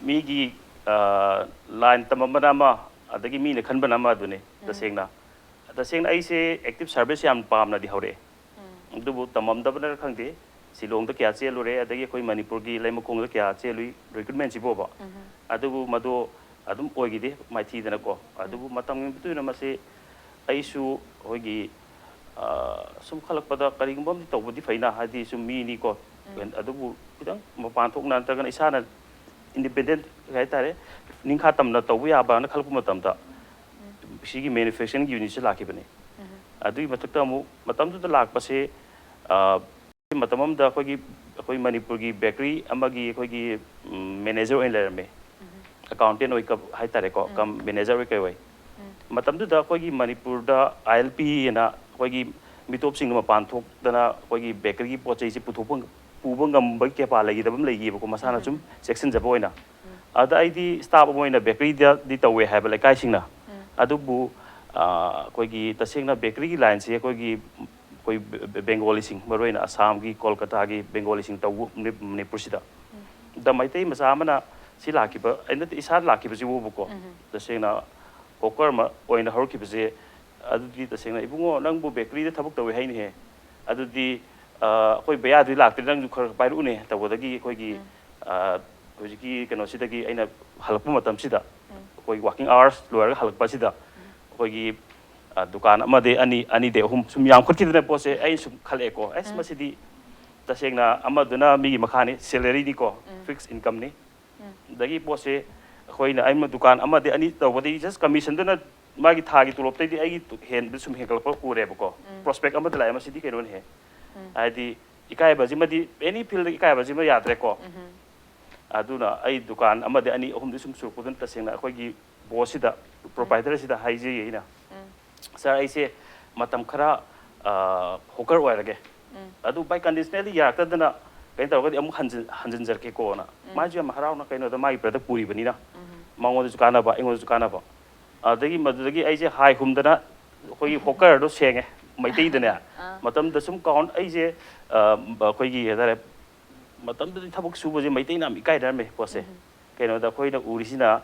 ꯃꯤꯒꯤ, ꯑ, ꯂꯥꯏꯟ ꯇꯝꯃꯝꯕꯅ ꯑꯃ, ꯑꯗꯒꯤ ꯃꯤꯅ ꯈꯟꯕꯅ ꯑꯃ ꯑꯗꯨꯅꯤ꯫ ꯎꯝ꯫ ꯇꯁꯦꯡꯅ, ꯇꯁꯦꯡꯅ ꯑꯩꯁꯦ ꯑꯦꯛꯇꯤꯚ ꯁꯥꯔꯚꯤꯁ ꯌꯥꯝ ꯄꯥꯝꯅꯗꯤ ꯍꯧꯔꯛꯑꯦ꯫ ꯎꯝ꯫ ꯑꯗꯨꯕꯨ ꯇꯝꯃꯝꯗꯕꯅꯔ ꯈꯪꯗꯦ, ꯁꯤꯂꯣꯡꯗ ꯀꯌꯥ ꯆꯦꯜꯂꯨꯔꯦ, ꯑꯗꯒꯤ ꯑꯩꯈꯣꯏ ꯃꯅꯤꯄꯨꯔꯒꯤ ꯂꯩꯃꯈꯣꯡꯗ ꯀꯌꯥ ꯆꯦꯜꯂꯨꯏ, ꯔꯤꯀ꯭ꯔꯨꯠꯃꯦꯟꯁꯤꯕꯣꯕ꯫ ꯎꯝ꯫ ꯑꯗꯨꯕꯨ ꯃꯗꯨ ꯑꯗꯨꯝ ꯑꯣꯏꯈꯤꯗꯦ ꯃꯥꯏꯊꯤꯗꯅꯀꯣ꯫ ꯎꯝ꯫ ꯑꯗꯨꯕꯨ ꯃꯇꯝꯒꯤ ꯃꯇꯨꯡ ꯏꯟꯅ ꯃꯁꯤ ꯑꯩꯁꯨ ꯑꯩꯈꯣꯏꯒꯤ, ꯑ, ꯁꯨꯝ ꯈꯜꯂꯛꯄꯗ ꯀꯔꯤꯒꯨꯝꯕ ꯑꯃꯗꯤ ꯇꯧꯕꯗꯤ ꯐꯩꯅ, ꯍꯥꯏꯗꯤ ꯁꯨꯝ ꯃꯤꯅꯤꯀꯣ, ꯑꯗꯨꯕꯨ ꯈꯤꯇꯪ ꯃꯄꯥꯟ ꯊꯣꯛꯅ ꯅꯠꯇ꯭ꯔꯒꯅ ꯏꯁꯥꯅ ꯏꯟꯗꯤꯄꯦꯟꯗꯦꯟ ꯀꯩ ꯍꯥꯏꯇꯥꯔꯦ, ꯅꯤꯡꯈꯥ ꯇꯝꯅ ꯇꯧꯕ ꯌꯥꯕꯅ ꯈꯜꯂꯛꯄ ꯃꯇꯝꯗ ꯁꯤꯒꯤ ꯃꯦꯅꯨꯐꯦꯛꯆꯔꯤꯡꯒꯤ ꯌꯨꯅꯤꯠꯁꯦ ꯂꯥꯛꯈꯤꯕꯅꯤ꯫ ꯑꯗꯨꯒꯤ ꯃꯊꯛꯇ ꯑꯃꯨꯛ ꯃꯇꯝꯗꯨꯗ ꯂꯥꯛꯄꯁꯦ, ꯑ, ꯃꯇꯝ ꯑꯃꯗ ꯑꯩꯈꯣꯏꯒꯤ, ꯑꯩꯈꯣꯏ ꯃꯅꯤꯄꯨꯔꯒꯤ ꯕꯦꯀꯔꯤ ꯑꯃꯒꯤ ꯑꯩꯈꯣꯏꯒꯤ, ꯎꯝ, ꯃꯦꯅꯦꯖꯔ ꯑꯣꯏꯅ ꯂꯩꯔꯝꯃꯦ, ꯑꯦꯀꯥꯎꯟꯇꯦꯟ ꯑꯣꯏ ꯀ-, ꯍꯥꯏꯇꯥꯔꯦꯀꯣ, ꯀꯝ ꯃꯦꯅꯦꯖꯔ ꯑꯣꯏ ꯀꯩ ꯑꯣꯏ꯫ ꯃꯇꯝꯗꯨꯗ ꯑꯩꯈꯣꯏꯒꯤ ꯃꯅꯤꯄꯨꯔꯗ ꯑꯥꯏ ꯑꯦꯜ ꯄꯤ ꯑꯅ ꯑꯩꯈꯣꯏꯒꯤ ꯃꯤꯇꯣꯞꯁꯤꯡꯗ ꯃꯄꯥꯟ ꯊꯣꯛꯇꯅ ꯑꯩꯈꯣꯏꯒꯤ ꯕꯦꯀꯔꯤꯒꯤ ꯄꯣꯠ ꯆꯩꯁꯦ ꯄꯨꯊꯣꯛꯄ, ꯄꯨꯕ ꯉꯝꯕꯒꯤ ꯀꯦꯄꯥ ꯂꯩꯈꯤꯗꯕ ꯑꯃ ꯂꯩꯈꯤꯕꯀꯣ, ꯃꯁꯥꯅ ꯁꯨꯝ ꯆꯦꯛꯁꯤꯟꯖꯕ ꯑꯣꯏꯅ꯫ ꯑꯗ ꯑꯩꯗꯤ ꯁ꯭ꯇꯥꯐ ꯑꯃ ꯑꯣꯏꯅ ꯕꯦꯀꯔꯤꯗꯗꯤ ꯇꯧꯋꯦ ꯍꯥꯏꯕ ꯂꯩꯀꯥꯏꯁꯤꯡꯅ꯫ ꯑꯗꯨꯕꯨ, ꯑ, ꯑꯩꯈꯣꯏꯒꯤ ꯇꯁꯦꯡꯅ ꯕꯦꯀꯔꯤꯒꯤ ꯂꯥꯏꯟꯁꯦ ꯑꯩꯈꯣꯏꯒꯤ, ꯑꯩꯈꯣꯏ ꯕꯦ-, ꯕꯦ-, ꯕꯦꯡꯒꯣꯂꯤꯁꯤꯡ, ꯃꯔꯨꯑꯣꯏꯅ ꯑꯁꯥꯝꯒꯤ, ꯀꯣꯜꯀꯇꯥꯒꯤ ꯕꯦꯡꯒꯣꯂꯤꯁꯤꯡ ꯇꯧꯕ ꯃꯅꯤ-, ꯃꯅꯤꯄꯨꯔꯁꯤꯗ꯫ ꯗ ꯃꯩꯇꯩ ꯃꯆꯥ ꯑꯃꯅ ꯁꯤ ꯂꯥꯛꯈꯤꯕ, ꯑꯩ ꯅꯠꯇꯦ, ꯏꯁꯥ ꯂꯥꯛꯈꯤꯕꯁꯤ ꯎꯕꯀꯣ, ꯇꯁꯦꯡꯅ ꯍꯣꯀꯔ ꯑꯃ ꯑꯣꯏꯅ ꯍꯧꯔꯛꯈꯤꯕꯁꯦ, ꯑꯗꯨꯗꯤ ꯇꯁꯦꯡꯅ, "ꯏꯕꯨꯡꯉꯣ, ꯅꯪꯕꯨ ꯕꯦꯀꯔꯤꯗ ꯊꯕꯛ ꯇꯧꯋꯦ ꯍꯥꯏꯅꯦꯍꯦ꯫ ꯑꯗꯨꯗꯤ, ꯑ, ꯑꯩꯈꯣꯏ ꯕꯌꯥꯗꯨꯗꯤ ꯂꯥꯛꯇ꯭ꯔꯤ, ꯅꯪꯁꯨ ꯈꯔ ꯈꯔ ꯄꯥꯏꯔꯛꯎꯅꯦ" ꯇꯧꯕꯗꯒꯤ ꯑꯩꯈꯣꯏꯒꯤ, ꯑ, ꯍꯧꯖꯤꯛꯀꯤ ꯀꯩꯅꯣꯁꯤꯗꯒꯤ ꯑꯩꯅ ꯍꯜꯂꯛꯄ ꯃꯇꯝꯁꯤꯗ, ꯑꯩꯈꯣꯏꯒꯤ ꯋꯥꯔꯀꯤꯡ ꯑꯋꯥꯔꯁ ꯂꯣꯏꯔꯒ ꯍꯜꯂꯛꯄꯁꯤꯗ, ꯑꯩꯈꯣꯏꯒꯤ, ꯑ, ꯗꯨꯀꯥꯟ ꯑꯃꯗꯒꯤ ꯑꯅꯤ, ꯑꯅꯤꯗꯒꯤ ꯑꯍꯨꯝ ꯁꯨꯝ ꯌꯥꯝꯈꯠꯈꯤꯗꯅ ꯄꯣꯠꯁꯦ ꯑꯩꯅ ꯁꯨꯝ ꯈꯜꯂꯛꯑꯦꯀꯣ, "ꯑꯁ, ꯃꯁꯤꯗꯤ ꯇꯁꯦꯡꯅ ꯑꯃꯗꯨꯅ ꯃꯤꯒꯤ ꯃꯈꯥꯅꯤ, ꯁꯦꯂꯔꯤꯅꯤꯀꯣ, ꯐꯤꯛꯁ ꯏꯟꯀꯝꯅꯤ"꯫ ꯑꯗꯒꯤ ꯄꯣꯠꯁꯦ ꯑꯩꯈꯣꯏꯅ, ꯑꯩꯅ ꯗꯨꯀꯥꯟ ꯑꯃꯗꯒꯤ ꯑꯅꯤ ꯇꯧꯕꯗꯒꯤ just ꯀꯃꯤꯁꯟꯗꯨꯅ ꯃꯥꯒꯤ ꯊꯥꯒꯤ ꯇꯣꯂꯣꯞꯇꯩꯗꯤ ꯑꯩꯒꯤ ꯍꯦꯟꯕ ꯁꯨꯝ ꯍꯦꯟꯒꯠꯂꯛꯄ ꯎꯔꯦꯕꯀꯣ꯫ ꯄ꯭ꯔꯣꯁꯄꯦꯛ ꯑꯃꯗ ꯂꯥꯛꯑꯦ, "ꯃꯁꯤꯗꯤ ꯀꯩꯅꯣꯅꯦꯍꯦ"꯫ ꯍꯥꯏꯗꯤ ꯏꯀꯥꯏꯕꯁꯤꯃꯗꯤ, ꯑꯦꯅꯤ ꯐꯤꯜꯗ ꯏꯀꯥꯏꯕꯁꯤꯃ ꯌꯥꯗ꯭ꯔꯦꯀꯣ꯫ ꯑꯗꯨꯅ ꯑꯩ ꯗꯨꯀꯥꯟ ꯑꯃꯗꯒꯤ ꯑꯅꯤ, ꯑꯍꯨꯝꯗꯤ ꯁꯨꯝ ꯁꯨꯔꯛꯄꯗꯨꯅ ꯇꯁꯦꯡꯅ ꯑꯩꯈꯣꯏꯒꯤ ꯕꯣꯁꯁꯤꯗ, ꯄ꯭ꯔꯣꯄꯥꯏꯇꯔꯁꯤꯗ ꯍꯥꯏꯖꯩ ꯑꯩꯅ, "ꯁꯥꯔ, ꯑꯩꯁꯦ ꯃꯇꯝ ꯈꯔ, ꯑ, ꯍꯣꯀꯔ ꯑꯣꯏꯔꯒꯦ꯫ ꯑꯗꯨ by conditionally ꯌꯥꯔꯛꯇꯗꯅ ꯀꯩꯅꯣ ꯇꯧꯔꯒꯗꯤ ꯑꯃꯨꯛ ꯍꯟꯖꯤꯟ-, ꯍꯟꯖꯤꯟꯖꯔꯛꯀꯦꯀꯣꯅ"꯫ ꯃꯥꯁꯨ ꯌꯥꯝ ꯍꯔꯥꯎꯅ, ꯀꯩꯅꯣꯗ ꯃꯥꯒꯤ ꯄ꯭ꯔꯗꯛ ꯄꯨꯔꯤꯕꯅꯤꯅ, ꯃꯉꯣꯟꯗꯁꯨ ꯀꯥꯟꯅꯕ, ꯑꯩꯉꯣꯟꯗꯁꯨ ꯀꯥꯟꯅꯕ꯫ ꯑꯗꯒꯤ ꯃꯗꯨꯗꯒꯤ ꯑꯩꯁꯦ ꯍꯥꯏ ꯍꯨꯝꯗꯅ ꯑꯩꯈꯣꯏꯒꯤ ꯍꯣꯀꯔꯗꯣ ꯁꯦꯡꯉꯦ, ꯃꯩꯇꯩꯗꯅꯦ꯫ ꯃꯇꯝꯗ ꯁꯨꯝ ꯀꯥꯎꯟ-, ꯑꯩꯁꯦ, ꯑ, ꯑꯩꯈꯣꯏꯒꯤ ꯀꯩ ꯍꯥꯏꯇꯥꯔꯦ, ꯃꯇꯝꯗꯨꯗꯤ ꯊꯕꯛ ꯁꯨꯕꯁꯦ ꯃꯩꯇꯩꯅ ꯌꯥꯝ ꯏꯀꯥꯏꯅꯔꯝꯃꯦ ꯄꯣꯠꯁꯦ꯫ ꯀꯩꯅꯣꯗ ꯑꯩꯈꯣꯏꯅ ꯎꯔꯤꯁꯤꯅ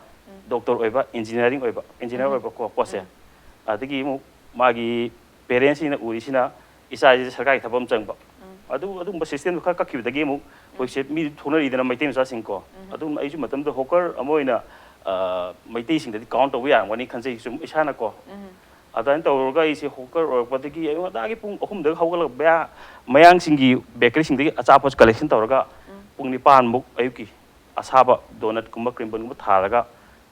ꯗꯣꯛꯇꯔ ꯑꯣꯏꯕ, ꯏꯟꯖꯤꯅꯤꯌꯥꯔꯤꯡ ꯑꯣꯏꯕ, ꯏꯟꯖꯤꯅꯤꯌꯥꯔ ꯑꯣꯏꯕ ꯀꯣ-, ꯄꯣꯠꯁꯦ꯫ ꯑꯗꯒꯤ ꯑꯃꯨꯛ ꯃꯥꯒꯤ ꯄꯦꯔꯦꯟꯁꯁꯤꯡꯅ ꯎꯔꯤꯁꯤꯅ ꯏꯆꯥꯁꯤꯗ ꯁꯔꯀꯥꯔꯒꯤ ꯊꯕꯛ ꯑꯃ ꯆꯪꯕ꯫ ꯑꯗꯨ, ꯑꯗꯨꯒꯨꯝꯕ ꯁꯤꯁꯇꯦꯝꯗꯣ ꯈꯔ ꯀꯛꯈꯤꯕꯗꯒꯤ ꯑꯃꯨꯛ ꯍꯧꯖꯤꯛꯁꯦ ꯃꯤ ꯊꯣꯛꯅꯔꯤꯗꯅ ꯃꯩꯇꯩ ꯃꯆꯥꯁꯤꯡ ꯀꯣ꯫ ꯑꯗꯨꯝ ꯑꯩꯁꯨ ꯃꯇꯝꯗꯨꯗ ꯍꯣꯀꯔ ꯑꯃ ꯑꯣꯏꯅ, ꯑ, ꯃꯩꯇꯩꯁꯤꯡꯗꯗꯤ ꯀꯥꯎꯟ ꯇꯧꯕ ꯌꯥꯔꯝꯒꯅꯤ ꯈꯟꯖꯩ ꯁꯨꯝ ꯏꯁꯥꯅ ꯀꯣ꯫ ꯑꯗꯨꯃꯥꯏꯅ ꯇꯧꯔꯒ ꯑꯩꯁꯦ ꯍꯣꯀꯔ ꯑꯣꯏꯔꯛꯄꯗꯒꯤ ꯑꯌꯨꯛ ꯉꯟꯇꯥꯒꯤ ꯄꯨꯡ ꯑꯍꯨꯝꯗꯒꯤ ꯍꯧꯒꯠꯂꯒ ꯃꯌꯥ-, ꯃꯌꯥꯡꯁꯤꯡꯒꯤ ꯕꯦꯀꯔꯤꯁꯤꯡꯗꯒꯤ ꯑꯆꯥꯄꯣꯠ ꯀꯂꯦꯛꯁꯟ ꯇꯧꯔꯒ ꯄꯨꯡ ꯅꯤꯄꯥꯟꯃꯨꯛ ꯑꯌꯨꯛꯀꯤ ꯑꯁꯥꯕ ꯗꯣꯅꯠꯀꯨꯝꯕ ꯀ꯭ꯔꯤꯝ ꯕꯟꯒꯨꯝꯕ ꯊꯥꯔꯒ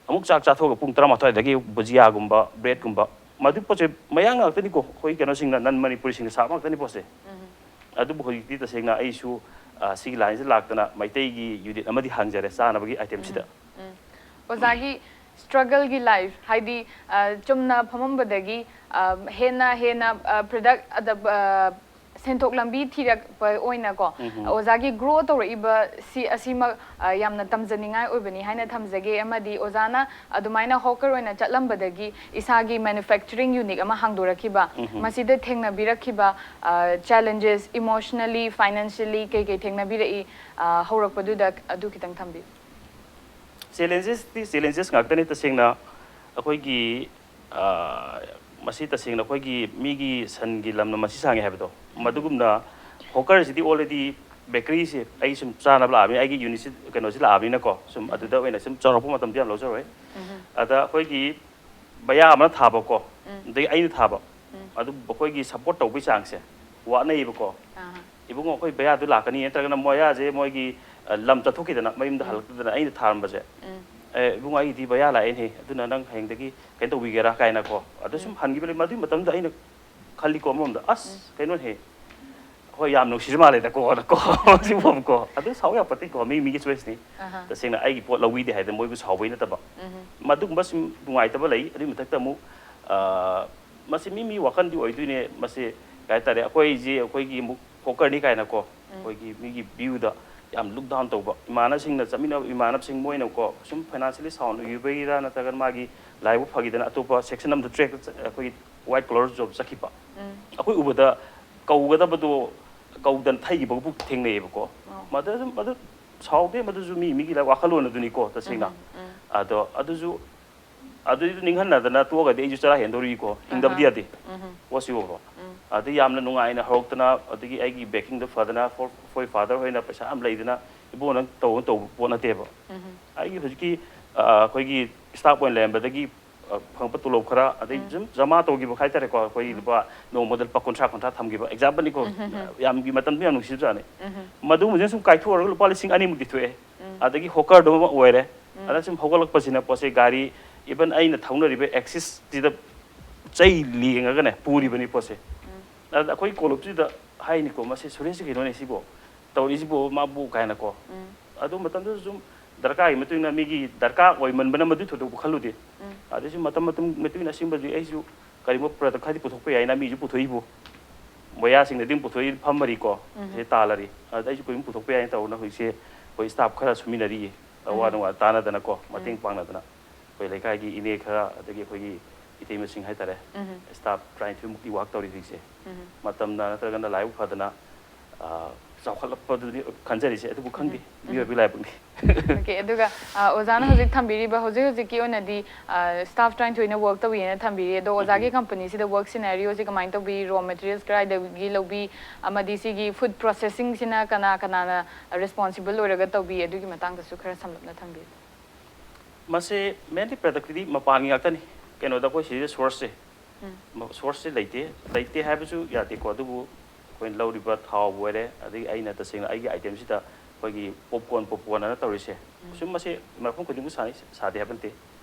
ꯑꯃꯨꯛ ꯆꯥꯛ ꯆꯥꯊꯣꯛꯑꯒ ꯄꯨꯡ ꯇꯔꯥꯃꯥꯊꯣꯏꯗꯒꯤ ꯕꯨꯖꯤꯌꯥꯒꯨꯝꯕ, ꯕ꯭ꯔꯦꯗꯀꯨꯝꯕ, ꯃꯗꯨ ꯄꯣꯠꯁꯦ ꯃꯌꯥꯡ ꯉꯥꯛꯇꯅꯤꯀꯣ, ꯑꯩꯈꯣꯏ ꯀꯩꯅꯣꯁꯤꯡꯅ, ꯅꯟ ꯃꯅꯤꯄꯨꯔꯤꯁꯤꯡꯅ ꯁꯥꯕ ꯉꯥꯛꯇꯅꯤ ꯄꯣꯠꯁꯦ꯫ ꯑꯗꯨꯕꯨ ꯍꯧꯖꯤꯛꯇꯤ ꯇꯁꯦꯡꯅ ꯑꯩꯁꯨ, ꯑ, ꯁꯤꯒꯤ ꯂꯥꯏꯟꯁꯤꯗ ꯂꯥꯛꯇꯅ ꯃꯩꯇꯩꯒꯤ ꯌꯨꯅꯤꯠ ꯑꯃꯗꯤ ꯍꯥꯡꯖꯔꯦ ꯆꯥꯅꯕꯒꯤ ꯑꯥꯏꯇꯦꯝꯁꯤꯗ꯫ ꯎꯝ꯫ ꯑꯣꯖꯥꯒꯤ ꯁ꯭ꯇ꯭ꯔꯒꯜꯒꯤ ꯂꯥꯏꯐ, ꯍꯥꯏꯗꯤ, ꯑ, ꯆꯨꯝꯅ ꯐꯝꯃꯝꯕꯗꯒꯤ, ꯑ, ꯍꯦꯟꯅ ꯍꯦꯟꯅ, ꯑ, ꯄ꯭ꯔꯗꯛ ꯑꯗ, ꯑ, ꯁꯦꯟꯊꯣꯛ ꯂꯝꯕꯤ ꯊꯤꯔꯛꯄ ꯑꯣꯏꯅꯀꯣ, ꯑꯣꯖꯥꯒꯤ ꯒ꯭ꯔꯣ ꯇꯧꯔꯛꯏꯕ ꯁꯤ ꯑꯁꯤꯃꯛ, ꯑ, ꯌꯥꯝꯅ ꯇꯝꯖꯅꯤꯡꯉꯥꯏ ꯑꯣꯏꯕꯅꯤ ꯍꯥꯏꯅ ꯊꯝꯖꯒꯦ꯫ ꯑꯃꯗꯤ ꯑꯣꯖꯥꯅ ꯑꯗꯨꯃꯥꯏꯅ ꯍꯣꯀꯔ ꯑꯣꯏꯅ ꯆꯠꯂꯝꯕꯗꯒꯤ ꯏꯁꯥꯒꯤ ꯃꯦꯅꯨꯐꯦꯛꯆꯔꯤꯡ ꯌꯨꯅꯤꯠ ꯑꯃ ꯍꯥꯡꯗꯣꯔꯛꯈꯤꯕ, ꯃꯁꯤꯗ ꯊꯦꯡꯅꯕꯤꯔꯛꯈꯤꯕ, ꯑ, ꯆꯦꯂꯦꯟꯖꯦꯁ, ꯏꯃꯣꯁꯅꯦꯜꯂꯤ, ꯐꯥꯏꯅꯥꯟꯁꯤꯌꯦꯜꯂꯤ ꯀꯩ ꯀꯩ ꯊꯦꯡꯅꯕꯤꯔꯛꯏ, ꯑ, ꯍꯧꯔꯛꯄꯗꯨꯗ ꯑꯗꯨ ꯈꯤꯇꯪ ꯊꯝꯕꯤꯌꯨ꯫ ꯆꯦꯂꯦꯟꯖꯦꯁꯇꯤ ꯆꯦꯂꯦꯟꯖꯦꯁ ꯉꯥꯛꯇꯅꯤ ꯇꯁꯦꯡꯅ꯫ ꯑꯩꯈꯣꯏꯒꯤ, ꯑ, ꯃꯁꯤ ꯇꯁꯦꯡꯅ ꯑꯩꯈꯣꯏꯒꯤ ꯃꯤꯒꯤ ꯁꯟꯒꯤ ꯂꯝꯅ ꯃꯁꯤ ꯁꯥꯡꯉꯦ ꯍꯥꯏꯕꯗꯣ, ꯃꯗꯨꯒꯨꯝꯅ ꯍꯣꯀꯔꯁꯤꯗꯤ ꯑꯣꯜꯔꯦꯗꯤ ꯕꯦꯀꯔꯤꯁꯦ ꯑꯩ ꯁꯨꯝ ꯆꯥꯅꯕ ꯂꯥꯛꯑꯕꯅꯤꯅ, ꯑꯩꯒꯤ ꯌꯨꯅꯤꯠꯁꯤ ꯀꯩꯅꯣꯁꯤ ꯂꯥꯛꯑꯕꯅꯤꯅꯀꯣ, ꯁꯨꯝ ꯑꯗꯨꯗ ꯑꯣꯏꯅ ꯁꯨꯝ ꯆꯥꯎꯔꯛꯄ ꯃꯇꯝꯗꯤ ꯌꯥꯝ ꯂꯧꯖꯔꯣꯏ꯫ ꯑꯗ ꯑꯩꯈꯣꯏꯒꯤ ꯕꯌꯥ ꯑꯃꯅ ꯊꯥꯕꯀꯣ, ꯑꯗꯒꯤ ꯑꯩꯅ ꯊꯥꯕ, ꯑꯗꯨ ꯑꯩꯈꯣꯏꯒꯤ ꯁꯞꯄꯣꯔꯠ ꯇꯧꯕꯒꯤ ꯆꯥꯡꯁꯦ ꯋꯥꯠꯅꯩꯌꯦꯕꯀꯣ꯫ ꯑꯍꯥ꯫ "ꯏꯕꯨꯡꯉꯣ, ꯑꯩꯈꯣꯏ ꯕꯌꯥꯗꯨ ꯂꯥꯛꯀꯅꯤ, ꯅꯠꯇ꯭ꯔꯒꯅ ꯃꯌꯥꯁꯦ ꯃꯣꯏꯒꯤ, ꯑ, ꯂꯝ ꯆꯠꯊꯣꯛꯈꯤꯗꯅ ꯃꯌꯨꯝꯗ ꯎꯝ꯫ ꯍꯜꯂꯛꯇꯗꯅ ꯑꯩꯅ ꯊꯥꯔꯝꯕꯁꯦ, ꯎꯝ꯫ ꯑꯦ, ꯏꯕꯨꯡꯉꯣ, ꯑꯩꯒꯤꯗꯤ ꯕꯌꯥ ꯂꯥꯛꯑꯦꯅꯦ, ꯑꯗꯨꯅ ꯅꯪ ꯍꯌꯦꯡꯗꯒꯤ ꯀꯩꯅꯣ ꯇꯧꯕꯤꯒꯦꯔꯥ?" ꯀꯥꯏꯅꯀꯣ꯫ ꯑꯗꯨ ꯁꯨꯝ ꯎꯝ꯫ ꯍꯟꯈꯤꯕ ꯂꯩ꯫ ꯃꯗꯨꯒꯤ ꯃꯇꯝꯗ ꯑꯩꯅ ꯈꯜꯂꯤꯀꯣ, ꯑꯃꯔꯣꯝꯗ, "ꯑꯁ, ꯎꯝ꯫ ꯀꯩꯅꯣꯅꯦꯍꯦ, ꯍꯣꯏ, ꯌꯥꯝ ꯅꯨꯡꯁꯤꯔ ꯃꯥꯜꯂꯦꯗꯀꯣ", ꯀꯣ, ꯁꯤꯕꯨ ꯑꯃꯨꯛꯀꯣ꯫ ꯑꯗꯨ ꯁꯥꯎ ꯌꯥꯄꯣꯠꯇꯦꯀꯣ, ꯃꯤ ꯃꯤꯒꯤ ꯆꯣꯏꯁꯅꯤ꯫ ꯑꯍꯥ꯫ ꯇꯁꯦꯡꯅ ꯑꯩꯒꯤ ꯄꯣꯠ ꯂꯧꯕꯤꯗꯦ ꯍꯥꯏꯗꯅ ꯃꯣꯏꯕꯨ ꯁꯥꯎꯕꯩ ꯅꯠꯇꯕ꯫ ꯎꯝ꯫ ꯃꯗꯨꯒꯨꯝꯕ ꯁꯨꯝ ꯅꯨꯡꯉꯥꯏꯇꯕ ꯂꯩ꯫ ꯑꯗꯨꯒꯤ ꯃꯊꯛꯇ ꯑꯃꯨꯛ, ꯑ, ꯃꯁꯤ ꯃꯤ ꯃꯤ ꯋꯥꯈꯜꯗꯤ ꯑꯣꯏꯗꯣꯏꯅꯦ꯫ ꯃꯁꯤ ꯀꯩ ꯍꯥꯏꯇꯥꯔꯦ, ꯑꯩꯈꯣꯏꯁꯤ, ꯑꯩꯈꯣꯏꯒꯤ ꯑꯃꯨꯛ ꯍꯣꯀꯔꯅꯤ ꯀꯥꯏꯅꯀꯣ, ꯑꯩꯈꯣꯏꯒꯤ ꯃꯤꯒꯤ ꯚ꯭ꯌꯨꯗ ꯌꯥꯝ ꯂꯨꯛ ꯗꯥꯎꯟ ꯇꯧꯕ, ꯏꯃꯥꯟꯅꯕꯁꯤꯡꯅ ꯆꯠꯃꯤꯟꯅꯕ ꯏꯃꯥꯟꯅꯕꯁꯤꯡ ꯃꯣꯏꯅꯀꯣ ꯁꯨꯝ ꯐꯥꯏꯅꯥꯟꯁꯤꯌꯦꯜꯂꯤ ꯁꯥꯎꯟ ꯑꯣꯏꯕꯩꯔꯥ ꯅꯠꯇ꯭ꯔꯒꯅ ꯃꯥꯒꯤ ꯂꯥꯏꯕꯛ ꯐꯈꯤꯗꯅ ꯑꯇꯣꯞꯄ ꯁꯦꯛꯁꯟ ꯑꯃꯗ ꯇ꯭ꯔꯦꯛꯇ ꯆꯠ-, ꯑꯩꯈꯣꯏꯒꯤ ꯋꯥꯏꯠ ꯀꯣꯂꯔ ꯖꯣꯕ ꯆꯠꯈꯤꯕ꯫ ꯑꯩꯈꯣꯏ ꯎꯕꯗ ꯀꯧꯒꯗꯕꯗꯣ ꯀꯧꯗꯅ ꯊꯩꯈꯤꯕꯕꯨ ꯊꯦꯡꯅꯩꯌꯦꯕꯀꯣ꯫ ꯑꯣ꯫ ꯃꯗꯨ ꯑꯗꯨꯝ, ꯑꯗꯨ ꯁꯥꯎꯗꯦ, ꯃꯗꯨꯁꯨ ꯃꯤ ꯃꯤꯒꯤ ꯂꯥꯏ-, ꯋꯥꯈꯜꯂꯣꯟ ꯑꯗꯨꯅꯤꯀꯣ ꯇꯁꯦꯡꯅ꯫ ꯎꯝ, ꯎꯝ꯫ ꯑꯗꯣ ꯑꯗꯨꯁꯨ, ꯑꯗꯨꯏꯗꯨ ꯅꯤꯡꯍꯟꯅꯗꯅ ꯇꯣꯛꯑꯒꯗꯤ ꯑꯩꯁꯨ ꯆꯔꯥ ꯍꯦꯟꯗꯧꯔꯤꯀꯣ, ꯍꯤꯡꯗꯕꯗꯤ ꯑꯍꯥ꯫ ꯌꯥꯗꯦ꯫ ꯎꯝ, ꯎꯝ꯫ ꯄꯣꯠꯁꯤ ꯎꯕ꯫ ꯎꯝ꯫ ꯑꯗꯩ ꯌꯥꯝꯅ ꯅꯨꯡꯉꯥꯏꯅ ꯍꯧꯔꯛꯇꯅ, ꯑꯗꯒꯤ ꯑꯩꯒꯤ ꯕꯦꯀꯤꯡꯗꯣ ꯐꯗꯅ, ꯐꯣꯔ-, ꯑꯩꯈꯣꯏ ꯐꯥꯗꯔ ꯍꯣꯏꯅ ꯄꯩꯁꯥ ꯌꯥꯝ ꯂꯩꯗꯅ, "ꯏꯕꯨꯡꯉꯣ, ꯅꯪ ꯇꯧꯕ ꯇꯧꯕ ꯄꯣꯠ ꯅꯠꯇꯦꯕ"꯫ ꯎꯝ, ꯎꯝ꯫ ꯑꯩꯒꯤ ꯍꯧꯖꯤꯛꯀꯤ, ꯑ, ꯑꯩꯈꯣꯏꯒꯤ ꯁ꯭ꯇꯥꯐ ꯑꯣꯏꯅ ꯂꯩꯔꯝꯕꯗꯒꯤ ꯑ, ꯐꯪꯉꯛꯄ ꯇꯣꯂꯣꯞ ꯈꯔ, ꯑꯗꯩ ꯁꯨꯝ ꯖꯃꯥ ꯇꯧꯈꯤꯕ ꯍꯥꯏꯇꯥꯔꯦꯀꯣ, ꯑꯩꯈꯣꯏ ꯂꯨꯄꯥ ꯅꯣꯡꯃꯗ ꯂꯨꯄꯥ ꯀꯨꯟꯊ꯭ꯔꯥ, ꯀꯨꯟꯊ꯭ꯔꯥ ꯊꯝꯈꯤꯕ, ꯑꯦꯛꯖꯥꯝꯄꯜꯅꯤꯀꯣ, ꯌꯥꯝꯒꯤ ꯃꯇꯝꯗꯣ ꯌꯥꯝ ꯅꯨꯡꯁꯤꯕꯖꯥꯠꯅꯤ꯫ ꯃꯗꯨꯃꯁꯤꯅ ꯁꯨꯝ ꯀꯥꯏꯊꯣꯛꯑꯒ ꯂꯨꯄꯥ ꯂꯤꯁꯤꯡ ꯑꯅꯤꯃꯨꯛꯇꯤ ꯊꯣꯛꯑꯦ꯫ ꯑꯗꯒꯤ ꯍꯣꯀꯔꯗꯨ ꯑꯃ ꯑꯣꯏꯔꯦ꯫ ꯑꯗ ꯁꯨꯝ ꯍꯧꯒꯠꯂꯛꯄꯁꯤꯅ ꯄꯣꯠꯁꯦ, ꯒꯥꯔꯤ, ꯏꯚꯟ ꯑꯩꯅ ꯊꯧꯅꯔꯤꯕ ꯑꯦꯛꯁꯤꯁꯁꯤꯗ ꯆꯩ ꯂꯦꯡꯉꯒꯅꯦ ꯄꯨꯔꯤꯕꯅꯤ ꯄꯣꯠꯁꯦ꯫ ꯑꯗ ꯑꯩꯈꯣꯏ ꯀꯣꯂꯨꯞꯁꯤꯗ ꯍꯥꯏꯅꯤꯀꯣ, "ꯃꯁꯤ ꯁꯨꯔꯦꯁꯁꯤ ꯀꯩꯅꯣꯅꯦ ꯁꯤꯕꯣ? ꯇꯧꯔꯤꯁꯤꯕꯣ ꯃꯥꯕꯨ?" ꯀꯥꯏꯅꯀꯣ꯫ ꯑꯗꯨ ꯃꯇꯝꯗꯨꯗ ꯁꯨꯝ ꯗꯔꯀꯥꯔꯒꯤ ꯃꯇꯨꯡ ꯏꯟꯅ, ꯃꯤꯒꯤ ꯗꯔꯀꯥꯔ ꯑꯣꯏꯃꯟꯕꯅ ꯃꯗꯨ ꯊꯣꯏꯗꯣꯛꯄ ꯈꯜꯂꯨꯗꯦ꯫ ꯑꯗꯩꯁꯨ ꯃꯇꯝ ꯃꯇꯝ ꯃꯇꯨꯡ ꯏꯟꯅ ꯑꯁꯦꯡꯕꯗꯤ ꯑꯩꯁꯨ ꯀꯔꯤꯒꯨꯝꯕ ꯄ꯭ꯔꯗꯛ ꯈꯔꯗꯤ ꯄꯨꯊꯣꯛꯄ ꯌꯥꯏꯅ, ꯃꯤꯁꯨ ꯄꯨꯊꯣꯛꯏꯕꯨ, ꯃꯣꯌꯥꯁꯤꯡꯅꯗꯤ ꯑꯗꯨꯝ ꯄꯨꯊꯣꯛꯏ, ꯐꯝꯃꯔꯤꯀꯣ, ꯁꯤ ꯇꯥꯜꯂꯔꯤ꯫ ꯑꯗ ꯑꯩꯁꯨ ꯀꯔꯤꯒꯨꯝꯕ ꯄꯨꯊꯣꯛꯄ ꯌꯥꯏꯅ ꯇꯧꯗꯅ ꯍꯧꯖꯤꯛꯁꯦ ꯑꯩꯈꯣꯏ ꯁ꯭ꯇꯥꯐ ꯈꯔ ꯁꯨꯃꯤꯟꯅꯔꯤꯌꯦ꯫ ꯑꯋꯥ ꯅꯨꯡꯉꯥꯏ ꯇꯥꯟꯅꯗꯅꯀꯣ, ꯃꯇꯦꯡ ꯄꯥꯡꯅꯗꯅ꯫ ꯑꯩꯈꯣꯏ ꯂꯩꯀꯥꯏꯒꯤ ꯏꯅꯦ ꯈꯔ, ꯑꯗꯒꯤ ꯑꯩꯈꯣꯏꯒꯤ ꯏꯇꯩꯃꯁꯤꯡ ꯍꯥꯏꯇꯥꯔꯦ, ꯁ꯭ꯇꯥꯐ ꯇꯔꯥꯅꯤꯊꯣꯏꯃꯨꯛꯇꯤ ꯋꯥꯛ ꯇꯧꯔꯤ ꯍꯧꯖꯤꯛꯁꯦ꯫ ꯃꯇꯝꯅ ꯅꯠꯇ꯭ꯔꯒꯅ ꯂꯥꯏꯕꯛ ꯐꯗꯅ, ꯑ, ꯆꯥꯎꯈꯠꯂꯛꯄꯗꯨꯅꯤ ꯈꯟꯖꯔꯤꯁꯦ, ꯑꯗꯨꯕꯨ ꯈꯪꯗꯦ, ꯃꯤꯑꯣꯏꯕꯒꯤ ꯂꯥꯏꯕꯛꯅꯤ꯫ ꯑꯣꯀꯦ, ꯑꯗꯨꯒ, ꯑ, ꯑꯣꯖꯥꯅ ꯍꯧꯖꯤꯛ ꯊꯝꯕꯤꯔꯤꯕ, ꯍꯧꯖꯤꯛ ꯍꯧꯖꯤꯛꯀꯤ ꯑꯣꯏꯅꯗꯤ, ꯑ, ꯁ꯭ꯇꯥꯐ ꯇꯔꯥꯅꯤꯊꯣꯏꯅ ꯋꯥꯛ ꯇꯧꯏꯅ ꯊꯝꯕꯤꯔꯤ, ꯑꯗꯣ ꯑꯣꯖꯥꯒꯤ ꯀꯝꯄꯅꯤꯁꯤꯗ ꯋꯥꯛ ꯁꯤꯅꯥꯔꯤꯑꯣꯁꯦ ꯀꯃꯥꯏꯅ ꯇꯧꯕꯤ? ꯔꯣ ꯃꯦꯇꯔꯤꯌꯦꯜꯁ ꯀꯗꯥꯏꯗꯒꯤ ꯂꯧꯕꯤ? ꯑꯃꯗꯤ ꯁꯤꯒꯤ ꯐꯨꯗ ꯄ꯭ꯔꯣꯁꯦꯁꯤꯡꯁꯤꯅ ꯀꯅꯥ ꯀꯅꯥꯅ ꯔꯦꯁꯄꯣꯟꯁꯤꯕꯜ ꯑꯣꯏꯔꯒ ꯇꯧꯕꯤ? ꯑꯗꯨꯒꯤ ꯃꯇꯥꯡꯗꯁꯨ ꯈꯔ ꯁꯝꯂꯞꯅ ꯊꯝꯕꯤꯌꯨ꯫ ꯃꯁꯦ ꯃꯦꯟꯂꯤ ꯄ꯭ꯔꯗꯛꯇꯗꯤ ꯃꯄꯥꯟꯒꯤ ꯉꯥꯛꯇꯅꯤ꯫ ꯀꯩꯅꯣꯗ ꯑꯩꯈꯣꯏ ꯁꯤꯗ ꯁꯣꯔꯁꯁꯦ, ꯁꯣꯔꯁꯁꯦ ꯂꯩꯇꯦ, ꯂꯩꯇꯦ ꯍꯥꯏꯕꯁꯨ ꯌꯥꯗꯦꯀꯣ꯫ ꯑꯗꯨꯕꯨ ꯑꯩꯈꯣꯏꯅ ꯂꯧꯔꯤꯕ ꯊꯥꯎꯕꯨ ꯑꯣꯏꯔꯦ, ꯑꯗꯒꯤ ꯑꯩꯅ ꯇꯁꯦꯡꯅ ꯑꯩꯒꯤ ꯑꯥꯏꯇꯦꯝꯁꯤꯗ ꯑꯩꯈꯣꯏꯒꯤ ꯄꯣꯞꯀꯣꯔꯟ, ꯄꯣꯞꯀꯣꯔꯟ ꯑꯅ ꯇꯧꯔꯤꯁꯦ, ꯁꯨꯝ ꯃꯁꯤ ꯃꯐꯝ ꯈꯨꯗꯤꯡꯃꯛ ꯁꯥꯟꯅꯩ, ꯁꯥꯗꯦ ꯍꯥꯏꯕ ꯅꯠꯇꯦ꯫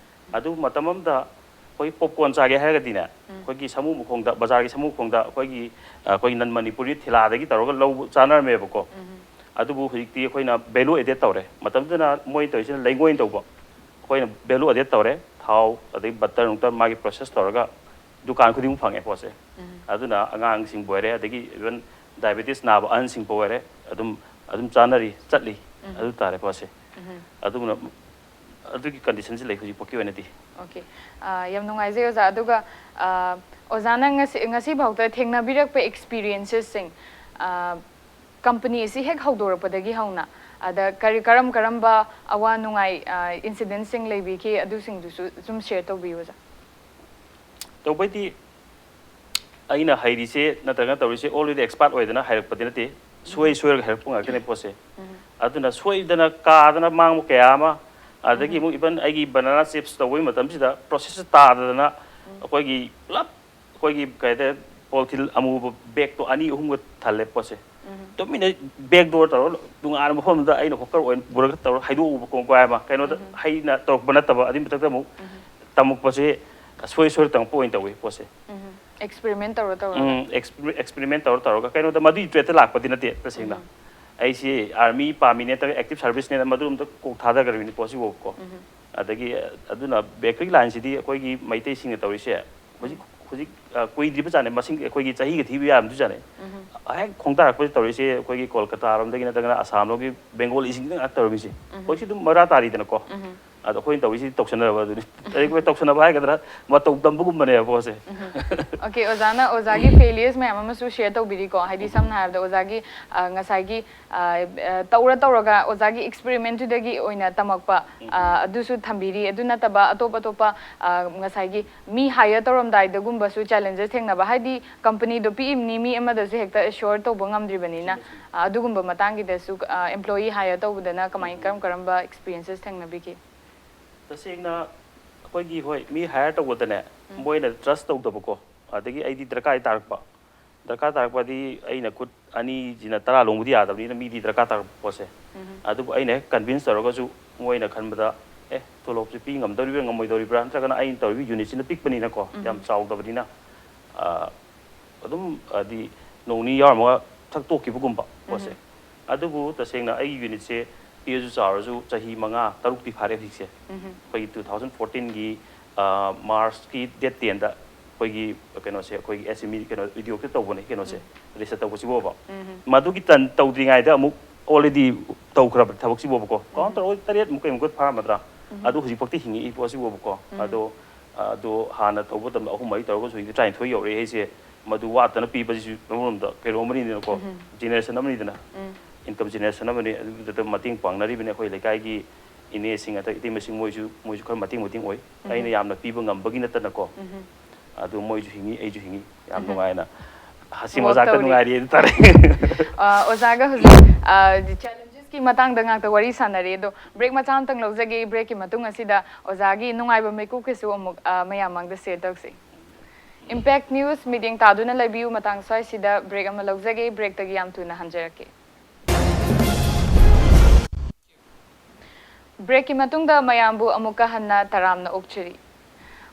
ꯑꯗꯨꯕꯨ ꯃꯇꯝ ꯑꯃꯗ ꯑꯩꯈꯣꯏ ꯄꯣꯞꯀꯣꯔꯟ ꯆꯥꯒꯦ ꯍꯥꯏꯔꯒꯗꯤꯅꯦ, ꯑꯩꯈꯣꯏꯒꯤ ꯁꯥꯃꯨ ꯃꯈꯣꯡꯗ, ꯕꯖꯥꯔꯒꯤ ꯁꯥꯃꯨ ꯃꯈꯣꯡꯗ ꯑꯩꯈꯣꯏꯒꯤ, ꯑꯩꯈꯣꯏꯒꯤ ꯅꯟ ꯃꯅꯤꯄꯨꯔꯤ ꯊꯤꯂꯥꯗꯒꯤ ꯇꯧꯔꯒ ꯂꯧꯕ ꯆꯥꯅꯔꯝꯃꯦꯕꯀꯣ꯫ ꯑꯗꯨꯕꯨ ꯍꯧꯖꯤꯛꯇꯤ ꯑꯩꯈꯣꯏꯅ ꯚꯦꯂꯨ ꯑꯦꯗꯦꯠ ꯇꯧꯔꯦ꯫ ꯃꯇꯝꯗꯨꯗꯅ ꯃꯣꯏ ꯇꯧꯔꯤꯁꯤꯅ ꯂꯩꯉꯣꯏꯅ ꯇꯧꯕ, ꯑꯩꯈꯣꯏꯅ ꯚꯦꯂꯨ ꯑꯦꯗꯦꯠ ꯇꯧꯔꯦ꯫ ꯊꯥꯎ, ꯑꯗꯩ ꯕꯠꯇꯔ ꯅꯨꯡꯇꯔ ꯃꯥꯒꯤ ꯄ꯭ꯔꯣꯁꯦꯁ ꯇꯧꯔꯒ ꯗꯨꯀꯥꯟ ꯈꯨꯗꯤꯡꯃꯛ ꯐꯪꯉꯦ ꯄꯣꯠꯁꯦ꯫ ꯑꯗꯨꯅ ꯑꯉꯥꯡꯁꯤꯡꯕꯨ ꯑꯣꯏꯔꯦ, ꯑꯗꯒꯤ ꯏꯚꯟ ꯗꯥꯏꯕꯦꯇꯤꯁ ꯅꯥꯕ ꯑꯍꯟꯁꯤꯡꯕꯨ ꯑꯣꯏꯔꯦ, ꯑꯗꯨꯝ, ꯑꯗꯨꯝ ꯆꯥꯅꯔꯤ, ꯆꯠꯂꯤ꯫ ꯑꯗꯨ ꯇꯥꯔꯦ ꯄꯣꯠꯁꯦ꯫ ꯑꯗꯨꯅ ꯑꯗꯨꯒꯤ ꯀꯟꯗꯤꯁꯟꯁꯤ ꯂꯩ ꯍꯧꯖꯤꯛ ꯐꯥꯎꯒꯤ ꯑꯣꯏꯅꯗꯤ꯫ ꯑꯣꯀꯦ꯫ ꯑ, ꯌꯥꯝ ꯅꯨꯡꯉꯥꯏꯖꯩ ꯑꯣꯖꯥ꯫ ꯑꯗꯨꯒ, ꯑ, ꯑꯣꯖꯥꯅ ꯉꯁꯤ, ꯉꯁꯤ ꯐꯥꯎꯗ ꯊꯦꯡꯅꯕꯤꯔꯛꯄ ꯑꯦꯛꯁꯄꯤꯔꯤꯌꯦꯟꯁꯦꯁꯁꯤꯡ, ꯑ, ꯀꯝꯄꯅꯤ ꯑꯁꯤ ꯍꯦꯛ ꯍꯧꯗꯣꯔꯛꯄꯗꯒꯤ ꯍꯧꯅ, ꯑꯗ ꯀꯔꯤ, ꯀꯔꯝ ꯀꯔꯝꯕ ꯑꯋꯥ ꯅꯨꯡꯉꯥꯏ, ꯑ, ꯏꯟꯁꯤꯗꯦꯟꯁꯁꯤꯡ ꯂꯩꯕꯤꯈꯤ, ꯑꯗꯨꯁꯤꯡꯗꯨꯁꯨ ꯁꯨꯝ ꯁꯤꯌꯔ ꯇꯧꯕꯤꯌꯨ ꯑꯣꯖꯥ꯫ ꯇꯧꯕꯩꯗꯤ ꯑꯩꯅ ꯍꯩꯔꯤꯁꯦ ꯅꯠꯇ꯭ꯔꯒꯅ ꯇꯧꯔꯤꯁꯦ already expert ꯑꯣꯏꯗꯅ ꯍꯩꯔꯛꯄꯗꯤ ꯅꯠꯇꯦ, ꯁꯣꯏ ꯁꯣꯏꯔꯒ ꯍꯩꯔꯛꯄ ꯉꯥꯛꯇꯅꯦ ꯄꯣꯠꯁꯦ꯫ ꯑꯗꯨꯅ ꯁꯣꯏꯗꯅ ꯀꯥꯗꯅ ꯃꯥꯡꯕ ꯀꯌꯥ ꯑꯃ, ꯑꯗꯒꯤ ꯑꯃꯨꯛ even ꯑꯩꯒꯤ banana chips ꯇꯧꯕꯒꯤ ꯃꯇꯝꯁꯤꯗ process ꯇꯥꯗꯗꯅ ꯑꯩꯈꯣꯏꯒꯤ ꯄꯨꯂꯞ ꯑꯩꯈꯣꯏꯒꯤ ꯀꯩ ꯍꯥꯏꯇꯥꯔꯦ, polythene ꯑꯃꯨꯕ bag ꯇꯣ ꯑꯅꯤ ꯑꯍꯨꯝꯒ ꯊꯜꯂꯦ ꯄꯣꯠꯁꯦ꯫ ꯇꯨꯃꯤꯟꯅ back door ꯇꯧꯔꯒ ꯇꯣꯉꯥꯟꯕ ꯃꯐꯝꯗ ꯑꯩꯅ hawker ꯑꯣꯏꯅ ꯄꯨꯔꯒ ꯇꯧꯔꯒ ꯍꯩꯗꯣꯛꯎꯕ ꯀꯣꯡꯒꯥꯏ ꯑꯃ꯫ ꯀꯩꯅꯣꯗ ꯍꯩꯅ ꯇꯧꯔꯛꯄ ꯅꯠꯇꯕ, ꯑꯗꯨꯒꯤ ꯃꯊꯛꯇ ꯑꯃꯨꯛ ꯇꯝꯃꯛꯄꯁꯦ ꯁꯣꯏ ꯁꯣꯏ ꯇꯝꯃꯛꯄ ꯑꯣꯏꯅ ꯇꯧꯋꯤ ꯄꯣꯠꯁꯦ꯫ Experiment ꯇꯧꯔ ꯇꯧꯔꯒ꯫ ꯎꯝ, exper- experiment ꯇꯧꯔ ꯇꯧꯔꯒ꯫ ꯀꯩꯅꯣꯗ ꯃꯗꯨꯒꯤ trade ꯇ ꯂꯥꯛꯄꯗꯤ ꯅꯠꯇꯦ ꯇꯁꯦꯡꯅ꯫ ꯑꯩꯁꯦ army ꯄꯥꯝꯃꯤ ꯅꯠꯇ꯭ꯔꯒ active service ꯅꯦꯅ ꯃꯗꯨꯔꯣꯝꯗ ꯀꯣꯛ ꯊꯥꯗꯈ꯭ꯔꯕꯅꯤ ꯄꯣꯠꯁꯤꯐꯥꯎꯀꯣ꯫ ꯑꯗꯒꯤ ꯑꯗꯨꯅ bakery line ꯁꯤꯗꯤ ꯑꯩꯈꯣꯏꯒꯤ ꯃꯩꯇꯩꯁꯤꯡꯅ ꯇꯧꯔꯤꯁꯦ ꯍꯧꯖꯤꯛ ꯍꯧꯖꯤꯛ ꯑ, ꯀꯨꯏꯗ꯭ꯔꯤꯕ ꯖꯥꯠꯅꯦ, ꯃꯁꯤꯡ ꯑꯩꯈꯣꯏꯒꯤ ꯆꯍꯤꯒ ꯊꯤꯕ ꯌꯥꯔꯝꯗꯣꯏ ꯖꯥꯠꯅꯦ꯫ ꯍꯦꯛ ꯈꯣꯡꯗꯥꯔꯛꯄꯁꯦ ꯇꯧꯔꯤꯁꯦ ꯑꯩꯈꯣꯏꯒꯤ ꯀꯣꯜꯀꯇꯥ ꯔꯣꯝꯗꯒꯤ ꯅꯠꯇ꯭ꯔꯒꯅ ꯑꯁꯥꯝ ꯂꯣꯝꯒꯤ ꯕꯦꯡꯒꯣꯂꯤꯁꯤꯡꯁꯤꯅ ꯉꯥꯛꯇ ꯇꯧꯔꯝꯃꯤꯁꯦ꯫ ꯍꯧꯖꯤꯛꯁꯤ ꯑꯗꯨꯝ ꯃꯔꯥ ꯇꯥꯔꯤꯗꯅꯀꯣ꯫ ꯑꯗꯣ ꯑꯩꯈꯣꯏꯅ ꯇꯧꯔꯤꯁꯤꯗꯤ ꯇꯧꯁꯟꯅꯕ ꯑꯗꯨꯅꯤ꯫ ꯑꯩꯈꯣꯏ ꯇꯧꯁꯟꯅꯕ ꯍꯥꯏꯒꯗ꯭ꯔꯥ, ꯃꯇꯧ ꯇꯝꯕꯒꯨꯝꯕꯅꯦꯕ ꯄꯣꯠꯁꯦ꯫ Okay, ꯑꯣꯖꯥꯅ ꯑꯣꯖꯥꯒꯤ failures ꯃꯌꯥꯝ ꯑꯃꯁꯨ share ꯇꯧꯕꯤꯔꯤꯀꯣ, ꯍꯥꯏꯗꯤ ꯁꯝꯅ ꯍꯥꯏꯔꯕꯗ ꯑꯣꯖꯥꯒꯤ ꯑ, ꯉꯁꯥꯏꯒꯤ ꯑ, ꯑ, ꯇꯧꯔ ꯇꯧꯔꯒ ꯑꯣꯖꯥꯒꯤ experiment ꯇꯨꯗꯒꯤ ꯑꯣꯏꯅ ꯇꯝꯃꯛꯄ ꯑ, ꯑꯗꯨꯁꯨ ꯊꯝꯕꯤꯔꯤ꯫ ꯑꯗꯨ ꯅꯠꯇꯕ ꯑꯇꯣꯞ ꯑꯇꯣꯞꯄ ꯑ, ꯉꯁꯥꯏꯒꯤ ꯃꯤ hire ꯇꯧꯔꯝꯗꯥꯏꯗꯒꯨꯝꯕꯁꯨ challenges ꯊꯦꯡꯅꯕ, ꯍꯥꯏꯗꯤ company ꯗꯣ ꯄꯤꯛꯏꯕꯅꯤ, ꯃꯤ ꯑꯃꯗꯁꯨ ꯍꯦꯛꯇ assure ꯇꯧꯕ ꯉꯝꯗ꯭ꯔꯤꯕꯅꯤꯅ꯫ ꯑ, ꯑꯗꯨꯒꯨꯝꯕ ꯃꯇꯥꯡꯒꯤꯗꯁꯨ ꯑ, employee hire ꯇꯧꯕꯗꯅ ꯀꯃꯥꯏ ꯀꯔꯝ ꯀꯔꯝꯕ experiences ꯊꯦꯡꯅꯕꯤꯈꯤ? ꯇꯁꯦꯡꯅ ꯑꯩꯈꯣꯏꯒꯤ, ꯍꯣꯏ, ꯃꯤ hire ꯇꯧꯕꯗꯅꯦ, ꯃꯣꯏꯅ trust ꯇꯧꯗꯕꯀꯣ꯫ ꯑꯗꯒꯤ ꯑꯩꯗꯤ ꯗꯔꯀꯥꯔ ꯇꯥꯔꯛꯄ, ꯗꯔꯀꯥꯔ ꯇꯥꯔꯛꯄꯗꯤ ꯑꯩꯅ ꯈꯨꯠ ꯑꯅꯤꯁꯤꯅ ꯇꯔꯥ ꯂꯣꯡꯕꯗꯤ ꯌꯥꯗꯕꯅꯤꯅ ꯃꯤꯗꯤ ꯗꯔꯀꯥꯔ ꯇꯥꯔꯛꯄ ꯄꯣꯠꯁꯦ꯫ ꯑꯗꯨꯕꯨ ꯑꯩꯅ ꯍꯦꯛ convince ꯇꯧꯔꯒꯁꯨ ꯃꯣꯏꯅ ꯈꯟꯕꯗ, ꯑꯦ, ꯇꯣꯂꯣꯞꯁꯦ ꯄꯤ ꯉꯝꯗꯧꯔꯤꯕ꯭ꯔꯥ ꯉꯝꯃꯣꯏꯗꯧꯔꯤꯕ꯭ꯔꯥ, ꯅꯠꯇ꯭ꯔꯒꯅ ꯑꯩꯅ ꯇꯧꯔꯤꯕ unit ꯁꯤꯅ ꯄꯤꯛꯄꯅꯤꯅꯀꯣ, ꯌꯥꯝ ꯆꯥꯎꯗꯕꯅꯤꯅ, ꯑ, ꯑꯗꯨꯝ ꯍꯥꯏꯗꯤ ꯅꯣꯡ ꯅꯤꯅꯤ ꯌꯥꯎꯔꯝꯃꯒ ꯊꯛ ꯇꯣꯛꯈꯤꯕꯒꯨꯝꯕ ꯄꯣꯠꯁꯦ꯫ ꯑꯗꯨꯕꯨ ꯇꯁꯦꯡꯅ ꯑꯩꯒꯤ unit ꯁꯦ ꯄꯤꯛꯑꯁꯨ ꯆꯥꯎꯔꯁꯨ ꯆꯍꯤ ꯃꯉꯥ ꯇꯔꯨꯛꯇꯤ ꯐꯥꯔꯦ ꯍꯧꯖꯤꯛꯁꯦ꯫ ꯑꯩꯈꯣꯏꯒꯤ two thousand fourteen ꯒꯤ, ꯑ, March ꯀꯤ date ten ꯗ ꯑꯩꯈꯣꯏꯒꯤ ꯀꯩꯅꯣꯁꯦ, ꯑꯩꯈꯣꯏꯒꯤ S M E ꯀꯩꯅꯣ, ꯎꯗ꯭ꯌꯣꯒꯁꯦ ꯇꯧꯕꯅꯦ ꯀꯩꯅꯣꯁꯦ, register ꯇꯧꯕꯁꯤꯕꯣꯕ꯫ ꯃꯗꯨꯒꯤ ꯇꯟ-, ꯇꯧꯗ꯭ꯔꯤꯉꯩꯗ ꯑꯃꯨꯛ already ꯇꯧꯈ꯭ꯔꯕ ꯊꯕꯛꯁꯤꯕꯣꯕꯀꯣ꯫ Count ꯇꯧꯔꯒ ꯇꯔꯦꯠꯃꯨꯛ ꯀꯩꯃꯨꯛꯀ ꯐꯥꯔꯝꯃꯗ꯭ꯔꯥ? ꯑꯗꯨ ꯍꯧꯖꯤꯛꯐꯥꯎꯗꯤ ꯍꯤꯡꯉꯛꯏ ꯄꯣꯠꯁꯤꯕꯣꯕꯀꯣ꯫ ꯑꯗꯣ, ꯑꯗꯣ ꯍꯥꯟꯅ ꯇꯧꯕ ꯃꯇꯝꯗ ꯑꯍꯨꯝ ꯃꯔꯤ ꯇꯧꯔꯒꯁꯨ ꯍꯧꯖꯤꯛꯇꯤ ꯇꯔꯥꯅꯤꯊꯣꯏ ꯌꯧꯔꯛꯑꯦ ꯍꯥꯏꯁꯦ꯫ ꯃꯗꯨ ꯋꯥꯠꯇꯅ ꯄꯤꯕꯁꯤꯁꯨ ꯑꯃꯔꯣꯝꯗ ꯀꯩꯅꯣ ꯑꯃꯅꯤꯗꯅꯀꯣ, generation ꯑꯃꯅꯤꯗꯅ, income generation ꯑꯃꯅꯤ꯫ ꯑꯗꯨꯗ ꯃꯇꯦꯡ ꯄꯥꯡꯅꯔꯤꯕꯅꯤ ꯑꯩꯈꯣꯏ ꯂꯩꯀꯥꯏꯒꯤ ꯏꯅꯦꯁꯤꯡ ꯑꯗ ꯏꯇꯩꯃꯁꯤꯡ, ꯃꯣꯏꯁꯨ, ꯃꯣꯏꯁꯨ ꯈꯔ ꯃꯇꯦꯡ ꯃꯇꯦꯡ ꯑꯣꯏ꯫ ꯑꯩꯅ ꯌꯥꯝꯅ ꯄꯤꯕ ꯉꯝꯕꯒꯤ ꯅꯠꯇꯅꯀꯣ꯫ ꯑꯗꯨ ꯃꯣꯏꯁꯨ ꯍꯤꯡꯉꯤ, ꯑꯩꯁꯨ ꯍꯤꯡꯉꯤ꯫ ꯌꯥꯝ ꯅꯨꯡꯉꯥꯏꯅ ꯍꯁꯤꯝ Work ꯑꯣꯖꯥꯒ ꯇꯧꯔꯤ꯫ ꯅꯨꯡꯉꯥꯏꯔꯤ ꯍꯥꯏꯕ ꯇꯥꯔꯦ꯫ ꯑ, ꯑꯣꯖꯥꯒ ꯍꯧꯖꯤꯛ ꯑ, challenges ꯃꯇꯥꯡꯗ ꯉꯥꯛꯇ ꯋꯥꯔꯤ ꯁꯥꯟꯅꯔꯦ, ꯑꯗꯣ break ꯃꯆꯥ ꯑꯃꯇꯪ ꯂꯧꯖꯒꯦ꯫ Breakꯀꯤ ꯃꯇꯨꯡ ꯑꯁꯤꯗ ꯑꯣꯖꯥꯒꯤ ꯅꯨꯡꯉꯥꯏꯕ ꯃꯤꯀꯨꯞꯀꯤꯁꯨ ꯑꯃꯨꯛ, ꯑ, ꯃꯌꯥꯝ ꯃꯥꯡꯗ share ꯇꯧꯁꯤ꯫ Impact News ꯃꯤꯠꯌꯦꯡ ꯇꯥꯗꯨꯅ ꯂꯩꯕꯤꯌꯨ꯫ ꯃꯇꯥꯡ ꯁ꯭ꯋꯥꯏꯁꯤꯗ break ꯑꯃ ꯂꯧꯖꯒꯦ꯫ Breakꯇꯒꯤ ꯌꯥꯝ ꯊꯨꯅ ꯍꯟꯖꯔꯛꯀꯦ꯫ Breakꯀꯤ ꯃꯇꯨꯡꯗ ꯃꯌꯥꯝꯕꯨ ꯑꯃꯨꯛꯀ ꯍꯟꯅ ꯇꯔꯥꯝꯅ ꯑꯣꯛꯆꯔꯤ꯫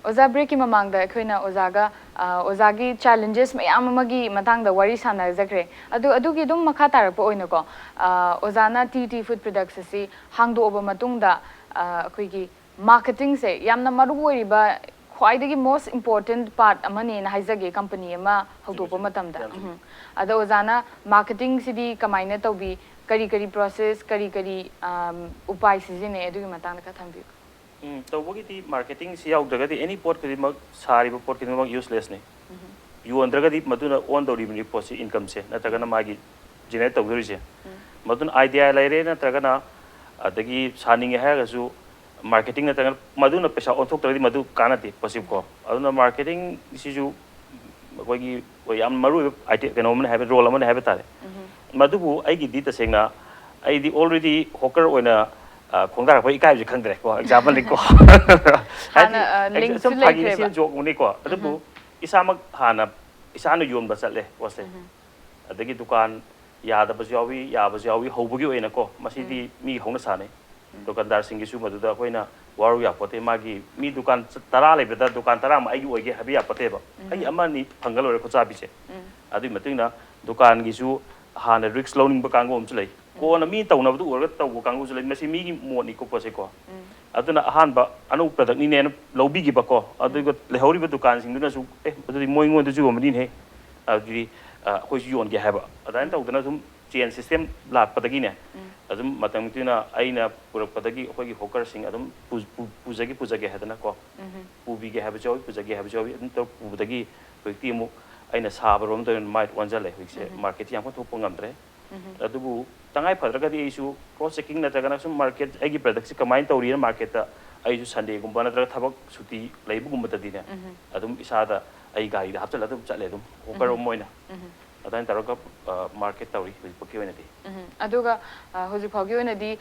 ꯑꯣꯖꯥ, breakꯀꯤ ꯃꯃꯥꯡꯗ ꯑꯩꯈꯣꯏꯅ ꯑꯣꯖꯥꯒ, ꯑ, ꯑꯣꯖꯥꯒꯤ challenges ꯃꯌꯥꯝ ꯑꯃꯒꯤ ꯃꯇꯥꯡꯗ ꯋꯥꯔꯤ ꯁꯥꯟꯅꯖꯈ꯭ꯔꯦ꯫ ꯑꯗꯨ, ꯑꯗꯨꯒꯤ ꯑꯗꯨꯝ ꯃꯈꯥ ꯇꯥꯔꯛꯄ ꯑꯣꯏꯅꯀꯣ, ꯑ, ꯑꯣꯖꯥꯅ TUT Food Products ꯑꯁꯤ ꯍꯥꯡꯗꯣꯛꯑꯕ ꯃꯇꯨꯡꯗ, ꯑ, ꯑꯩꯈꯣꯏꯒꯤ marketingꯁꯦ ꯌꯥꯝꯅ ꯃꯔꯨ ꯑꯣꯏꯔꯤꯕ, ꯈ꯭ꯋꯥꯏꯗꯒꯤ most important part ꯑꯃꯅꯦꯅ ꯍꯥꯏꯖꯒꯦ, company ꯑꯃ ꯍꯧꯗꯣꯛꯄ ꯃꯇꯝꯗ꯫ ꯎꯝ꯫ ꯑꯗꯣ ꯑꯣꯖꯥꯅ marketingꯁꯤꯗꯤ ꯀꯃꯥꯏꯅ ꯇꯧꯕꯤ? ꯀꯔꯤ ꯀꯔꯤ process, ꯀꯔꯤ ꯀꯔꯤ, ꯑꯝ, ꯎꯄꯥꯏ ꯁꯤꯖꯤꯟꯅꯩ? ꯑꯗꯨꯒꯤ ꯃꯇꯥꯡꯗ ꯈꯔ ꯊꯝꯕꯤꯌꯨ꯫ ꯎꯝ, ꯇꯧꯕꯒꯤꯗꯤ marketingꯁꯤ ꯌꯥꯎꯗ꯭ꯔꯒꯗꯤ any ꯄꯣꯠ ꯈꯨꯗꯤꯡꯃꯛ, ꯁꯥꯔꯤꯕ ꯄꯣꯠ ꯈꯨꯗꯤꯡꯃꯛ uselessꯅꯤ꯫ ꯌꯣꯟꯗ꯭ꯔꯒꯗꯤ ꯃꯗꯨꯅ earn ꯇꯧꯔꯤꯕꯅꯤ ꯄꯣꯠꯁꯤ, incomeꯁꯦ ꯅꯠꯇ꯭ꯔꯒꯅ ꯃꯥꯒꯤ generate ꯇꯧꯗꯣꯔꯤꯁꯦ꯫ ꯃꯗꯨꯅ idea ꯂꯩꯔꯦ ꯅꯠꯇ꯭ꯔꯒꯅ ꯑꯗꯒꯤ ꯁꯥꯅꯤꯡꯉꯦ ꯍꯥꯏꯔꯒꯁꯨ marketing ꯅꯠꯇ꯭ꯔꯒꯅ ꯃꯗꯨꯅ ꯄꯩꯁꯥ ꯑꯣꯟꯊꯣꯛꯇ꯭ꯔꯒꯗꯤ ꯃꯗꯨ ꯀꯥꯟꯅꯗꯦ ꯄꯣꯠꯁꯤꯀꯣ꯫ ꯑꯗꯨꯅ marketingꯁꯤꯁꯨ ꯑꯩꯈꯣꯏꯒꯤ ꯌꯥꯝ ꯃꯔꯨ ꯑꯣꯏꯕ item, ꯀꯩꯅꯣ ꯑꯃꯅꯤ ꯍꯥꯏꯕ, role ꯑꯃꯅꯤ ꯍꯥꯏꯕ ꯇꯥꯔꯦ꯫ ꯃꯗꯨꯕꯨ ꯑꯩꯒꯤꯗꯤ ꯇꯁꯦꯡꯅ ꯑꯩꯗꯤ already hawker ꯑꯣꯏꯅ, ꯑ, ꯈꯣꯡꯗꯥꯔꯛꯄ ꯏꯀꯥꯏꯕꯁꯦ ꯈꯪꯗ꯭ꯔꯦꯀꯣ, exampleꯅꯤꯀꯣ꯫ ꯍꯥꯏꯗꯤ, ꯍꯥꯟꯅ, ꯑ, ex-, ꯂꯤꯡꯁꯨ ꯁꯨꯝ ꯐꯥꯒꯤꯅꯤ, ꯂꯩꯈ꯭ꯔꯦꯕ꯫ ꯁꯤꯅ jokeꯅꯤꯀꯣ꯫ ꯑꯗꯨꯕꯨ ꯏꯁꯥꯃꯛ ꯍꯥꯟꯅ ꯏꯁꯥꯅ ꯌꯣꯟꯕ ꯆꯠꯂꯦ ꯄꯣꯠꯁꯦ꯫ ꯑꯗꯒꯤ ꯗꯨꯀꯥꯟ ꯌꯥꯗꯕꯁꯨ ꯌꯥꯎꯏ, ꯌꯥꯕꯁꯨ ꯌꯥꯎꯏ꯫ ꯍꯧꯕꯒꯤ ꯑꯣꯏꯅꯀꯣ, ꯃꯁꯤꯗꯤ ꯃꯤ ꯍꯧꯅ ꯁꯥꯅꯤ꯫ ꯗꯨꯀꯥꯟꯗꯥꯔꯁꯤꯡꯒꯤꯁꯨ ꯃꯗꯨꯗ ꯑꯩꯈꯣꯏꯅ ꯋꯥꯔꯨ ꯌꯥꯄꯣꯠꯇꯦ꯫ ꯃꯥꯒꯤ ꯃꯤ ꯗꯨꯀꯥꯟ ꯆ-, ꯇꯔꯥ ꯂꯩꯕꯗ ꯗꯨꯀꯥꯟ ꯇꯔꯥꯃꯛ ꯑꯩꯒꯤ ꯑꯣꯏꯒꯦ ꯍꯥꯏꯕ ꯌꯥꯄꯣꯠꯇꯦꯕ꯫ ꯑꯩ ꯑꯃ ꯑꯅꯤ ꯐꯪꯉ ꯂꯣꯏꯔꯦ ꯈꯨꯠꯆꯥꯕꯤꯁꯦ꯫ ꯑꯗꯨꯒꯤ ꯃꯇꯨꯡ ꯏꯟꯅ ꯗꯨꯀꯥꯟꯒꯤꯁꯨ ꯍꯥꯟꯅ risk ꯂꯧꯅꯤꯡꯕ ꯀꯥꯡꯕꯨ ꯑꯃꯁꯨ ꯂꯩ꯫ ꯀꯣꯟꯅ ꯃꯤ ꯇꯧꯅꯕꯗꯨ ꯎꯔꯒ ꯇꯧꯕ ꯀꯥꯡꯕꯨꯁꯨ ꯂꯩ꯫ ꯃꯁꯤ ꯃꯤꯒꯤ ꯃꯣꯠꯅꯤꯀꯣ ꯄꯣꯠꯁꯦꯀꯣ꯫ ꯑꯗꯨꯅ ꯑꯍꯥꯟꯕ ꯑꯅꯧꯕ productꯅꯤꯅꯦꯅ ꯂꯧꯕꯤꯈꯤꯕꯀꯣ꯫ ꯑꯗꯨꯒ ꯂꯩꯍꯧꯔꯤꯕ ꯗꯨꯀꯥꯟꯁꯤꯡꯗꯨꯅꯁꯨ, "ꯑꯦ, ꯑꯗꯨꯗꯤ ꯃꯣꯏꯉꯣꯟꯗꯁꯨ ꯌꯣꯟꯕꯅꯤꯅꯦ꯫ ꯑꯗꯨꯗꯤ, ꯑ, ꯑꯩꯈꯣꯏꯁꯨ ꯌꯣꯟꯒꯦ" ꯍꯥꯏꯕ꯫ ꯑꯗꯨꯃꯥꯏꯅ ꯇꯧꯗꯅ ꯁꯨꯝ chain system ꯂꯥꯛꯄꯗꯒꯤꯅꯦ, ꯑꯗꯨꯝ ꯃꯇꯝ ꯃꯇꯨꯡ ꯏꯟꯅ ꯑꯩꯅ ꯄꯨꯔꯛꯄꯗꯒꯤ ꯑꯩꯈꯣꯏꯒꯤ hawkerꯁꯤꯡ ꯑꯗꯨꯝ ꯄꯨ-, ꯄꯨ-, ꯄꯨꯖꯒꯦ, ꯄꯨꯖꯒꯦ ꯍꯥꯏꯗꯅꯀꯣ꯫ ꯄꯨꯕꯤꯒꯦ ꯍꯥꯏꯕꯁꯨ ꯌꯥꯎꯏ, ꯄꯨꯖꯒꯦ ꯍꯥꯏꯕꯁꯨ ꯌꯥꯎꯏ꯫ ꯑꯗꯨꯝ ꯇꯧꯔ ꯄꯨꯕꯗꯒꯤ ꯍꯧꯖꯤꯛꯇꯤ ꯑꯃꯨꯛ ꯑꯩꯅ ꯁꯥꯕꯔꯣꯝꯗ ꯑꯣꯏꯅ ꯃꯥꯏ ꯑꯣꯟꯁꯤꯜꯂꯦ ꯍꯧꯖꯤꯛꯁꯦ꯫ Marketꯁꯤ ꯌꯥꯝ ꯀꯟꯅ ꯊꯣꯛꯄ ꯉꯝꯗ꯭ꯔꯦ꯫ ꯑꯗꯨꯕꯨ ꯇꯉꯥꯏ ꯐꯗ꯭ꯔꯒꯗꯤ ꯑꯩꯁꯨ cross checking ꯅꯠꯇ꯭ꯔꯒꯅ ꯁꯨꯝ market, ꯑꯩꯒꯤ productꯁꯤ ꯀꯃꯥꯏꯅ ꯇꯧꯔꯤꯅ marketꯇ ꯑꯩꯁꯨ Sundayꯒꯨꯝꯕ ꯅꯠꯇ꯭ꯔꯒ ꯊꯕꯛ ꯁꯨꯇꯤ ꯂꯩꯕꯒꯨꯝꯕꯗꯗꯤꯅꯦ, ꯑꯗꯨꯝ ꯏꯁꯥꯗ ꯑꯩ ꯒꯥꯔꯤꯗ ꯍꯥꯞꯆꯤꯜꯂꯒ ꯑꯗꯨꯝ ꯆꯠꯂꯦ ꯑꯗꯨꯝ, hawker ꯑꯃ ꯑꯣꯏꯅ꯫ ꯑꯗꯨꯃꯥꯏꯅ ꯇꯧꯔꯒ ꯃꯥꯔꯀꯦꯠ ꯇꯧꯔꯤ ꯍꯧꯖꯤꯛꯐꯥꯎꯒꯤ ꯑꯣꯏꯅꯗꯤ꯫ ꯎꯝ꯫ ꯑꯗꯨꯒ ꯑ, ꯍꯧꯖꯤꯛ ꯐꯥꯎꯒꯤ ꯑꯣꯏꯅꯗꯤ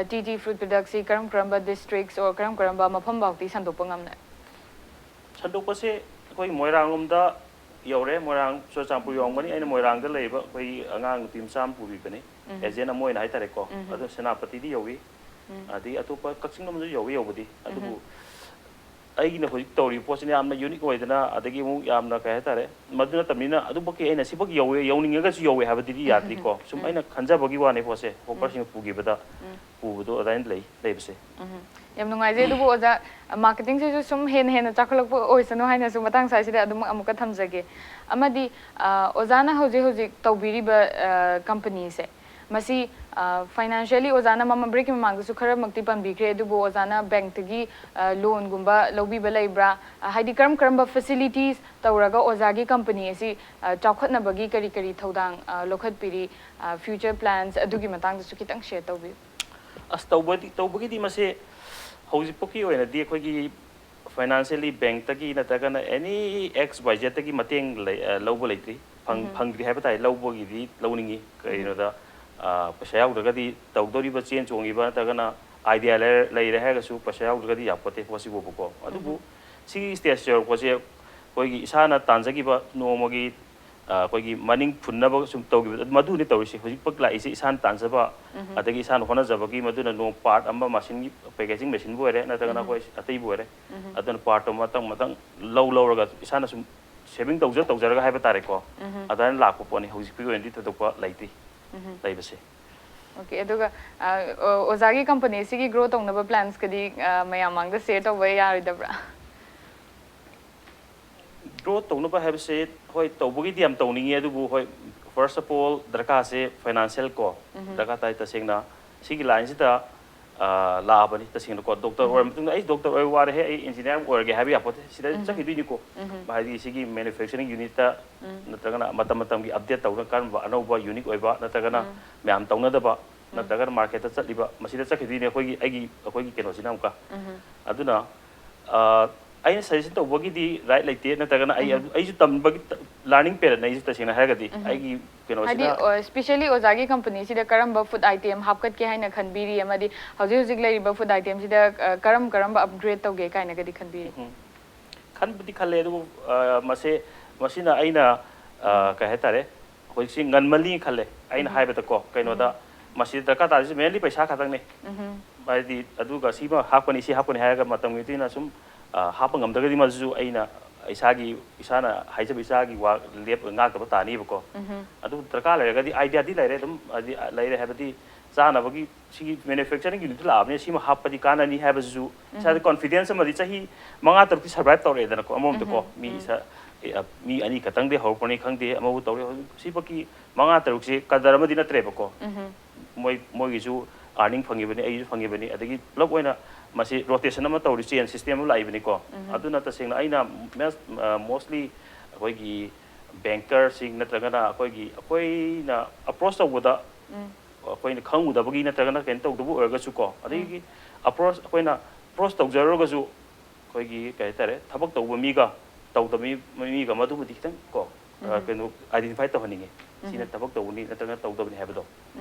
ꯇꯤ ꯇꯤ ꯐ꯭ꯔꯨꯠ ꯄ꯭ꯔꯗꯛꯁꯤ ꯀꯔꯝ ꯀꯔꯝꯕ ꯗꯤꯁꯇ꯭ꯔꯤꯛꯁ ꯑꯣꯔ ꯀꯔꯝ ꯀꯔꯝꯕ ꯃꯐꯝ ꯐꯥꯎꯗꯤ ꯁꯟꯗꯣꯛꯄ ꯉꯝꯂꯦ? ꯁꯟꯗꯣꯛꯄꯁꯦ ꯑꯩꯈꯣꯏ ꯃꯣꯏꯔꯥꯡ ꯂꯣꯝꯗ ꯌꯧꯔꯦ꯫ ꯃꯣꯏꯔꯥꯡ, ꯆꯨꯔꯆꯥꯟꯄꯨꯔ ꯌꯧꯔꯝꯒꯅꯤ꯫ ꯑꯩꯅ ꯃꯣꯏꯔꯥꯡꯗ ꯂꯩꯕ ꯑꯩꯈꯣꯏ ꯑꯉꯥꯡ ꯅꯨꯄꯤ ꯃꯆꯥ ꯑꯃ ꯄꯨꯕꯤꯕꯅꯤ, ꯑꯦꯖꯦꯟ ꯑꯃ ꯑꯣꯏꯅ ꯍꯥꯏꯇꯥꯔꯦꯀꯣ꯫ ꯑꯗꯣ ꯁꯦꯅꯥꯄꯇꯤꯗꯤ ꯌꯧꯏ꯫ ꯑꯗꯒꯤ ꯑꯇꯣꯞꯄ ꯀꯛꯆꯤꯡ ꯂꯣꯝꯗꯁꯨ ꯌꯧꯏ ꯌꯧꯕꯗꯤ꯫ ꯑꯗꯨꯕꯨ ꯑꯩꯒꯤꯅ ꯍꯧꯖꯤꯛ ꯇꯧꯔꯤꯕ ꯄꯣꯠꯁꯤꯅ ꯌꯥꯝꯅ ꯌꯨꯅꯤꯛ ꯑꯣꯏꯗꯅ, ꯑꯗꯒꯤ ꯑꯃꯨꯛ ꯌꯥꯝꯅ ꯀꯩ ꯍꯥꯏꯇꯥꯔꯦ, ꯃꯗꯨ ꯅꯠꯇꯕꯅꯤꯅ ꯑꯗꯨꯃꯛꯀꯤ ꯑꯩꯅ ꯁꯤꯃꯛ ꯌꯧꯋꯦ, ꯌꯧꯅꯤꯡꯉꯒꯁꯨ ꯌꯧꯋꯦ ꯍꯥꯏꯕꯗꯨꯗꯤ ꯌꯥꯗ꯭ꯔꯤꯀꯣ꯫ ꯁꯨꯝ ꯑꯩꯅ ꯈꯟꯖꯕꯒꯤ ꯋꯥꯅꯤ ꯄꯣꯠꯁꯦ, ꯍꯣꯀꯔꯁꯤꯡ ꯄꯨꯈꯤꯕꯗ ꯄꯨꯕꯗꯣ ꯑꯗꯨꯃꯥꯏꯅ ꯂꯩ, ꯂꯩꯕꯁꯦ꯫ ꯎꯝ꯫ ꯌꯥꯝ ꯅꯨꯡꯉꯥꯏꯖꯩ꯫ ꯑꯗꯨꯕꯨ ꯑꯣꯖꯥ, ꯃꯥꯔꯀꯦꯇꯤꯡꯁꯤꯁꯨ ꯁꯨꯝ ꯍꯦꯟꯅ ꯍꯦꯟꯅ ꯆꯥꯎꯈꯠꯂꯛꯄ ꯑꯣꯏꯁꯅꯨ ꯍꯥꯏꯅꯁꯨ ꯃꯇꯥꯡ ꯁ꯭ꯋꯥꯏꯁꯤꯗ ꯑꯗꯨꯝ ꯑꯃꯨꯛꯀ ꯊꯝꯖꯒꯦ꯫ ꯑꯃꯗꯤ ꯑ, ꯑꯣꯖꯥꯅ ꯍꯧꯖꯤꯛ ꯍꯧꯖꯤꯛ ꯇꯧꯕꯤꯔꯤꯕ ꯀꯝꯄꯅꯤꯁꯦ, ꯃꯁꯤ ꯐꯥꯏꯅꯥꯟꯁꯤꯌꯦꯜꯂꯤ ꯑꯣꯖꯥꯅ ꯃꯃꯥꯡ, ꯕ꯭ꯔꯦꯛꯀꯤ ꯃꯃꯥꯡꯗꯁꯨ ꯈꯔꯃꯛꯇꯤ ꯄꯟꯕꯤꯈ꯭ꯔꯦ, ꯑꯗꯨꯕꯨ ꯑꯣꯖꯥꯅ ꯕꯦꯡꯛꯇꯒꯤ ꯂꯣꯟꯒꯨꯝꯕ ꯂꯧꯕꯤꯕ ꯂꯩꯕ꯭ꯔꯥ? ꯑ, ꯍꯥꯏꯗꯤ ꯀꯔꯝ ꯀꯔꯝꯕ ꯐꯦꯁꯤꯂꯤꯇꯤꯁ ꯇꯧꯔꯒ ꯑꯣꯖꯥꯒꯤ ꯀꯝꯄꯅꯤ ꯑꯁꯤ ꯑ, ꯆꯥꯎꯈꯠꯅꯕꯒꯤ ꯀꯔꯤ ꯀꯔꯤ ꯊꯧꯗꯥꯡ ꯑ, ꯂꯧꯈꯠꯄꯤꯔꯤ? ꯐ꯭ꯌꯨꯆꯔ ꯄ꯭ꯂꯥꯟꯁ ꯑꯗꯨꯒꯤ ꯃꯇꯥꯡꯗꯁꯨ ꯈꯤꯇꯪ ꯁꯤꯌꯔ ꯇꯧꯕꯤꯌꯨ꯫ ꯑꯁ, ꯇꯧꯕꯗꯤ, ꯇꯧꯕꯒꯤꯗꯤ ꯃꯁꯦ ꯍꯧꯖꯤꯛꯐꯥꯎꯒꯤ ꯑꯣꯏꯅꯗꯤ ꯑꯩꯈꯣꯏꯒꯤ ꯐꯥꯏꯅꯥꯟꯁꯤꯌꯦꯜꯂꯤ ꯕꯦꯡꯛꯇꯒꯤ ꯅꯠꯇ꯭ꯔꯒꯅ ꯑꯦꯅꯤ ꯑꯦꯛꯁ ꯋꯥꯏ ꯖꯦꯠꯇꯒꯤ ꯃꯇꯦꯡ ꯂꯩ-, ꯑ, ꯂꯧꯕ ꯂꯩꯇ꯭ꯔꯤ꯫ ꯐꯪ-, ꯐꯪꯗ꯭ꯔꯤ ꯍꯥꯏꯕ ꯇꯥꯔꯦ꯫ ꯂꯧꯕꯒꯤꯗꯤ ꯂꯧꯅꯤꯡꯉꯤ꯫ ꯀꯩꯒꯤꯅꯣꯗ, ꯑ, ꯄꯩꯁꯥ ꯌꯥꯎꯗ꯭ꯔꯒꯗꯤ ꯇꯧꯗꯧꯔꯤꯕ ꯆꯦꯟ ꯆꯣꯡꯉꯤꯕ ꯅꯠꯇ꯭ꯔꯒꯅ ꯑꯥꯏꯗꯤꯌꯥ ꯂꯩꯔ-, ꯂꯩꯔꯦ ꯍꯥꯏꯔꯒꯁꯨ ꯄꯩꯁꯥ ꯌꯥꯎꯗ꯭ꯔꯒꯗꯤ ꯌꯥꯄꯣꯠꯇꯦ ꯄꯣꯠꯁꯤꯕꯨꯕꯀꯣ꯫ ꯑꯗꯨꯕꯨ ꯁꯤꯒꯤ ꯁ꯭ꯇꯦꯖ ꯌꯧꯔꯛꯄꯁꯦ ꯑꯩꯈꯣꯏꯒꯤ ꯏꯁꯥꯅ ꯇꯥꯟꯖꯈꯤꯕ ꯅꯣꯡꯃꯒꯤ ꯑ, ꯑꯩꯈꯣꯏꯒꯤ ꯃꯅꯤꯡ ꯐꯨꯟꯅꯕ ꯁꯨꯝ ꯇꯧꯈꯤꯕꯗꯣ, ꯃꯗꯨꯅꯤ ꯇꯧꯔꯤꯁꯦ꯫ ꯍꯧꯖꯤꯛꯐꯥꯎ ꯂꯥꯛꯏꯁꯦ ꯏꯁꯥꯅ ꯇꯥꯟꯖꯕ, ꯑꯗꯒꯤ ꯏꯁꯥꯅ ꯍꯣꯠꯅꯖꯕꯒꯤ, ꯃꯗꯨꯅ ꯅꯣꯡ ꯄꯥꯔꯠ ꯑꯃ ꯃꯦꯁꯤꯟꯒꯤ, ꯄꯦꯀꯦꯖꯤꯡ ꯃꯦꯁꯤꯟꯕꯨ ꯑꯣꯏꯔꯦ, ꯅꯠꯇ꯭ꯔꯒꯅ ꯑꯩꯈꯣꯏ ꯑꯇꯩꯕꯨ ꯑꯣꯏꯔꯦ, ꯑꯗꯨꯅ ꯄꯥꯔꯠꯇꯣ ꯃꯊꯪ ꯃꯊꯪ ꯂꯧ ꯂꯧꯔꯒ ꯏꯁꯥꯅ ꯁꯨꯝ ꯁꯦꯚꯤꯡ ꯇꯧꯖ ꯇꯧꯖꯔꯒ ꯍꯥꯏꯕ ꯇꯥꯔꯦꯀꯣ꯫ ꯑꯗꯨꯃꯥꯏꯅ ꯂꯥꯛꯄ ꯄꯣꯠꯅꯤ꯫ ꯍꯧꯖꯤꯛꯀꯤ ꯑꯣꯏꯅꯗꯤ ꯊꯣꯏꯗꯣꯛꯄ ꯂꯩꯇ꯭ꯔꯤ꯫ ꯂꯩꯕꯁꯦ꯫ ꯑꯣꯀꯦ, ꯑꯗꯨꯒ ꯑ, ꯑꯣ-, ꯑꯣꯖꯥꯒꯤ ꯀꯝꯄꯅꯤ ꯑꯁꯤꯒꯤ ꯒ꯭ꯔꯣ ꯇꯧꯅꯕ ꯄ꯭ꯂꯥꯟꯁꯀꯗꯤ ꯑ, ꯃꯌꯥꯝ ꯃꯥꯡꯗ ꯁꯤꯌꯔ ꯇꯧꯕ ꯌꯥꯔꯣꯏꯗꯕ꯭ꯔꯥ? ꯒ꯭ꯔꯣ ꯇꯧꯅꯕ ꯍꯥꯏꯕꯁꯦ, ꯍꯣꯏ, ꯇꯧꯕꯒꯤꯗꯤ ꯌꯥꯝ ꯇꯧꯅꯤꯡꯉꯤ, ꯑꯗꯨꯕꯨ ꯍꯣꯏ, ꯐꯥꯔꯁ ꯑꯣꯐ ꯑꯣꯜ ꯗꯔꯀꯥꯔꯁꯦ ꯐꯥꯏꯅꯥꯟꯁꯤꯌꯦꯜ ꯀꯣ ꯗꯔꯀꯥꯔ ꯇꯥꯏ꯫ ꯇꯁꯦꯡꯅ ꯁꯤꯒꯤ ꯂꯥꯏꯟꯁꯤꯗ ꯑ, ꯂꯥꯛꯑꯕꯅꯤ꯫ ꯇꯁꯦꯡꯅꯀꯣ, ꯗꯣꯛꯇꯔ ꯑꯣꯏꯔ ꯃꯇꯨꯡꯗ ꯑꯩ ꯗꯣꯛꯇꯔ ꯑꯣꯏꯕ ꯋꯥꯔꯦꯍꯦ, ꯑꯩ ꯏꯟꯖꯤꯅꯤꯌꯥꯔ ꯑꯣꯏꯔꯒꯦ ꯍꯥꯏꯕ ꯌꯥꯄꯣꯠꯇꯦ꯫ ꯁꯤꯗ ꯆꯠꯈꯤꯗꯣꯏꯅꯤꯀꯣ꯫ ꯍꯥꯏꯗꯤ ꯁꯤꯒꯤ ꯃꯦꯅꯨꯐꯦꯛꯆꯔꯤꯡ ꯌꯨꯅꯤꯠꯇ ꯅꯠꯇ꯭ꯔꯒꯅ ꯃꯇꯝ ꯃꯇꯝꯒꯤ ꯑꯞꯗꯦꯠ ꯇꯧꯅ ꯀꯔꯝꯕ ꯑꯅꯧꯕ ꯌꯨꯅꯤꯛ ꯑꯣꯏꯕ ꯅꯠꯇ꯭ꯔꯒꯅ ꯃꯌꯥꯝ ꯇꯧꯅꯗꯕ ꯅꯠꯇ꯭ꯔꯒꯅ ꯃꯥꯔꯀꯦꯠꯇ ꯆꯠꯂꯤꯕ, ꯃꯁꯤꯗ ꯆꯠꯈꯤꯗꯣꯏꯅꯦ ꯑꯩꯈꯣꯏꯒꯤ, ꯑꯩꯒꯤ, ꯑꯩꯈꯣꯏꯒꯤ ꯀꯩꯅꯣꯁꯤꯅ ꯑꯃꯨꯛꯀ꯫ ꯑꯗꯨꯅ, ꯑ, ꯑꯩꯅ ꯁꯖꯦꯁꯟ ꯇꯧꯕꯒꯤꯗꯤ ꯔꯥꯏꯠ ꯂꯩꯇꯦ, ꯅꯠꯇ꯭ꯔꯒꯅ ꯑꯩ ꯑꯩꯁꯨ ꯇꯝꯕꯒꯤ ꯂꯔꯅꯤꯡ ꯄꯦꯔꯠꯅ ꯑꯩꯁꯨ ꯇꯁꯦꯡꯅ ꯍꯥꯏꯔꯒꯗꯤ ꯑꯩꯒꯤ ꯍꯥꯏꯗꯤ ꯀꯩꯅꯣꯁꯤꯅ ꯁ꯭ꯄꯤꯁꯦꯜꯂꯤ ꯑꯣꯖꯥꯒꯤ ꯀꯝꯄꯅꯤꯁꯤꯗ ꯀꯔꯝꯕ ꯐꯨꯗ ꯑꯥꯏꯇꯦꯝ ꯍꯥꯞꯀꯠꯀꯦ ꯍꯥꯏꯅ ꯈꯟꯕꯤꯔꯤ ꯑꯃꯗꯤ ꯍꯧꯖꯤꯛ ꯍꯧꯖꯤꯛ ꯂꯩꯔꯤꯕ ꯐꯨꯗ ꯑꯥꯏꯇꯦꯝꯁꯤꯗ ꯀꯔꯝ ꯀꯔꯝꯕ ꯑꯞꯒ꯭ꯔꯦꯗ ꯇꯧꯒꯦ ꯀꯥꯏꯅꯒꯗꯤ ꯈꯟꯕꯤꯔꯤ? ꯈꯟꯕꯨꯗꯤ ꯈꯜꯂꯦ, ꯑꯗꯨꯕꯨ ꯃꯁꯦ ꯃꯁꯤꯅ ꯑꯩꯅ ꯀꯩ ꯍꯥꯏꯇꯥꯔꯦ, ꯍꯧꯖꯤꯛꯁꯤ ꯉꯟꯃꯜꯂꯤ ꯈꯜꯂꯦ꯫ ꯑꯩꯅ ꯍꯥꯏꯕꯗꯀꯣ, ꯀꯩꯅꯣꯗ ꯃꯁꯤꯗ ꯗꯔꯀꯥꯔ ꯇꯥꯔꯤꯁꯤ ꯃꯦꯟꯂꯤ ꯄꯩꯁꯥ ꯈꯛꯇꯪꯅꯤ꯫ ꯍꯥꯏꯗꯤ ꯑꯗꯨꯒ ꯁꯤꯃ ꯍꯥꯞꯀꯅꯤ, ꯁꯤ ꯍꯥꯞꯀꯅꯤ ꯍꯥꯏꯔꯒ ꯃꯇꯝꯒꯤ ꯃꯇꯨꯡ ꯏꯟꯅ ꯁꯨꯝ ꯍꯥꯞꯄ ꯉꯝꯗ꯭ꯔꯒꯗꯤ ꯃꯗꯨꯁꯨ ꯑꯩꯅ ꯏꯁꯥꯒꯤ, ꯏꯁꯥꯅ ꯍꯥꯏꯖꯕ ꯏꯁꯥꯒꯤ ꯋꯥ ꯂꯦꯞ ꯉꯥꯛꯇꯕ ꯇꯥꯅꯤꯕꯀꯣ꯫ ꯑꯗꯨ ꯗꯔꯀꯥꯔ ꯂꯩꯔꯒꯗꯤ ꯑꯥꯏꯗꯤꯌꯥꯗꯤ ꯂꯩꯔꯦ, ꯑꯗꯨꯝ ꯍꯥꯏꯗꯤ ꯂꯩꯔꯦ ꯍꯥꯏꯕꯗꯤ ꯆꯥꯅꯕꯒꯤ ꯁꯤꯒꯤ ꯃꯦꯅꯨꯐꯦꯛꯆꯔꯤꯡ ꯌꯨꯅꯤꯠꯇ ꯂꯥꯛꯑꯕꯅꯤꯅ ꯁꯤꯃ ꯍꯥꯞꯄꯗꯤ ꯀꯥꯟꯅꯅꯤ ꯍꯥꯏꯕꯁꯤꯁꯨ ꯏꯁꯥꯗ ꯀꯣꯟꯐꯤꯗꯦꯟꯁ ꯑꯃꯗꯤ ꯆꯍꯤ ꯃꯉꯥ ꯇꯔꯨꯛꯇꯤ ꯁꯔꯚꯥꯏꯚ ꯇꯧꯔꯛꯑꯦꯗꯅꯀꯣ꯫ ꯑꯃꯔꯣꯝꯗꯀꯣ ꯃꯤ ꯏꯁꯥ, ꯑꯦ, ꯑ, ꯃꯤ ꯑꯅꯤ ꯈꯛꯇꯪꯗꯤ ꯍꯧꯔꯛꯄꯅꯤ ꯈꯪꯗꯦ, ꯑꯃꯕꯨ ꯇꯧꯔꯦ, ꯍꯧꯖꯤꯛ ꯁꯤꯐꯥꯎꯀꯤ ꯃꯉꯥ ꯇꯔꯨꯛꯁꯤ ꯀꯗꯔ ꯑꯃꯗꯤ ꯅꯠꯇ꯭ꯔꯦꯕꯀꯣ꯫ ꯃꯣꯏ ꯃꯣꯏꯒꯤꯁꯨ ꯑꯥꯔꯅꯤꯡ ꯐꯪꯉꯤꯕꯅꯤ, ꯑꯩꯁꯨ ꯐꯪꯉꯤꯕꯅꯤ, ꯑꯗꯒꯤ ꯄꯨꯂꯞ ꯑꯣꯏꯅ ꯃꯁꯤ ꯔꯣꯇꯦꯁꯟ ꯑꯃ ꯇꯧꯔꯤ, ꯆꯦꯟ ꯁꯤꯁꯇꯦꯝ ꯑꯃ ꯂꯥꯛꯏꯕꯅꯤꯀꯣ꯫ ꯑꯗꯨꯅ ꯇꯁꯦꯡꯅ ꯑꯩꯅ ꯃꯣꯁꯂꯤ ꯑꯩꯈꯣꯏꯒꯤ ꯕꯦꯡꯀꯔꯁꯤꯡ ꯅꯠꯇ꯭ꯔꯒꯅ ꯑꯩꯈꯣꯏꯒꯤ ꯑꯩꯈꯣꯏꯅ ꯑꯦꯄ꯭ꯔꯣꯁ ꯇꯧꯕꯗ ꯑꯩꯈꯣꯏꯅ ꯈꯪꯉꯨꯗꯕꯒꯤ ꯅꯠꯇ꯭ꯔꯒꯅ ꯀꯩꯅꯣ ꯇꯧꯗꯕ ꯑꯣꯏꯔꯒꯁꯨ ꯀꯣ, ꯑꯗꯒꯤ ꯑꯦꯄ꯭ꯔꯣꯁ ꯑꯩꯈꯣꯏꯅ ꯑꯦꯄ꯭ꯔꯣꯁ ꯇꯧꯖꯔꯒꯁꯨ ꯑꯩꯈꯣꯏꯒꯤ ꯀꯩ ꯍꯥꯏꯇꯥꯔꯦ, ꯊꯕꯛ ꯇꯧꯕ ꯃꯤꯒ ꯇꯧꯗꯕ ꯃꯤ, ꯃꯤꯒ ꯃꯗꯨꯕꯨꯗꯤ ꯈꯤꯇꯪ ꯀꯣ, ꯑ, ꯀꯩꯅꯣ, ꯑꯥꯏꯗꯦꯟꯇꯤꯐꯥꯏ ꯇꯧꯍꯟꯅꯤꯡꯉꯤ꯫ ꯁꯤꯅ ꯊꯕꯛ ꯇꯧꯕꯅꯤ ꯅꯠꯇ꯭ꯔꯒꯅ ꯇꯧꯗꯕꯅꯤ ꯍꯥꯏꯕꯗꯣ꯫